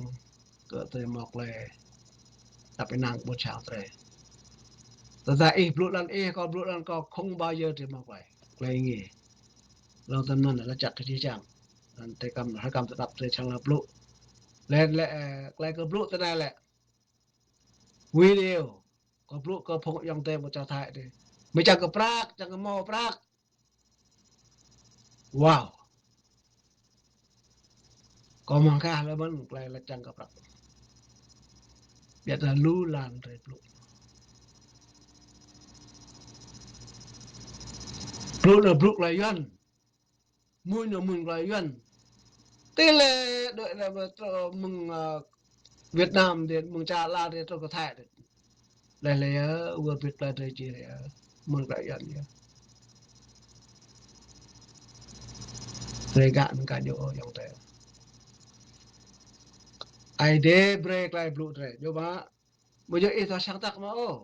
kơ drơi mŏk lĕ. Tăp ih năng ƀu čang trei. Tơdah ih blŭ lăn ih, kâo blŭ lăn kâo, không bao giờ trei mơ̆ klei, klei ngă. Lŏng tơnăn lĕ čăk kơ či čang. Anŭn tui kăm, hơkăm tơdăp trei čang lă blŭ. Lĕ, lĕ, ơ, klei kơ blŭ tơnai lĕ. Video. Kơ blŭ kơ phung ayŏng adơi ƀu čang Thái dih. Mơ̆ čang kơ prăk, čang kơ mâo prăk. Wow. Kâo mơ̆ng kah lĕ mơ̆n klei lĕ čang kơ prăk. Biă ta lu lan trei blŭ. Blŭ nă blŭ klei Yuan. Mui nă mui klei Yuan. Tơlơi đuaĭ lĕ mơ̆ trô mơ̆ng, ơ, Việt Nam dih, mơ̆ng čar lăn dih, trô kơ Thái dih. Lĕ lĕ yơh, wơr bĭt klei drơi či lĕ yơh. Mơ̆ng klei Yuan yơh. Drơi gah nă ka djơ̆ ôh ayŏng adơi. Ơi Adai brơi klei blŭ drơi. Djơ̆ mă. Ƀu djơ̆ ih thâo sang tăk mơ̆ ôh.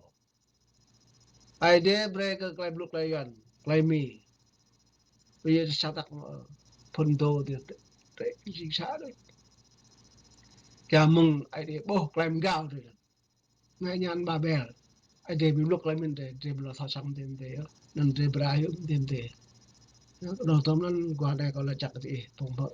Ơi Adai brơi kơ klei blŭ klei Yuan, klei Mi. Ƀu djơ̆ sang tăk mơ̆ ôh. Phun dô dih, drơi ih jing sa đôč. Kiăng mơ̆ng Ơi Adai ƀuh klei mgao drơi. Ngă ñan Babel. Ơi Adai ƀu blŭ klei mĭn drơi, drơi ƀu thâo sang mơ̆n drơi yơh. Anŭn drơi ƀu ră hyu mơ̆n drơi. Anŭn tơm anŭn gua đe kâo lă čăk kơ ih, phung ƀơ̆.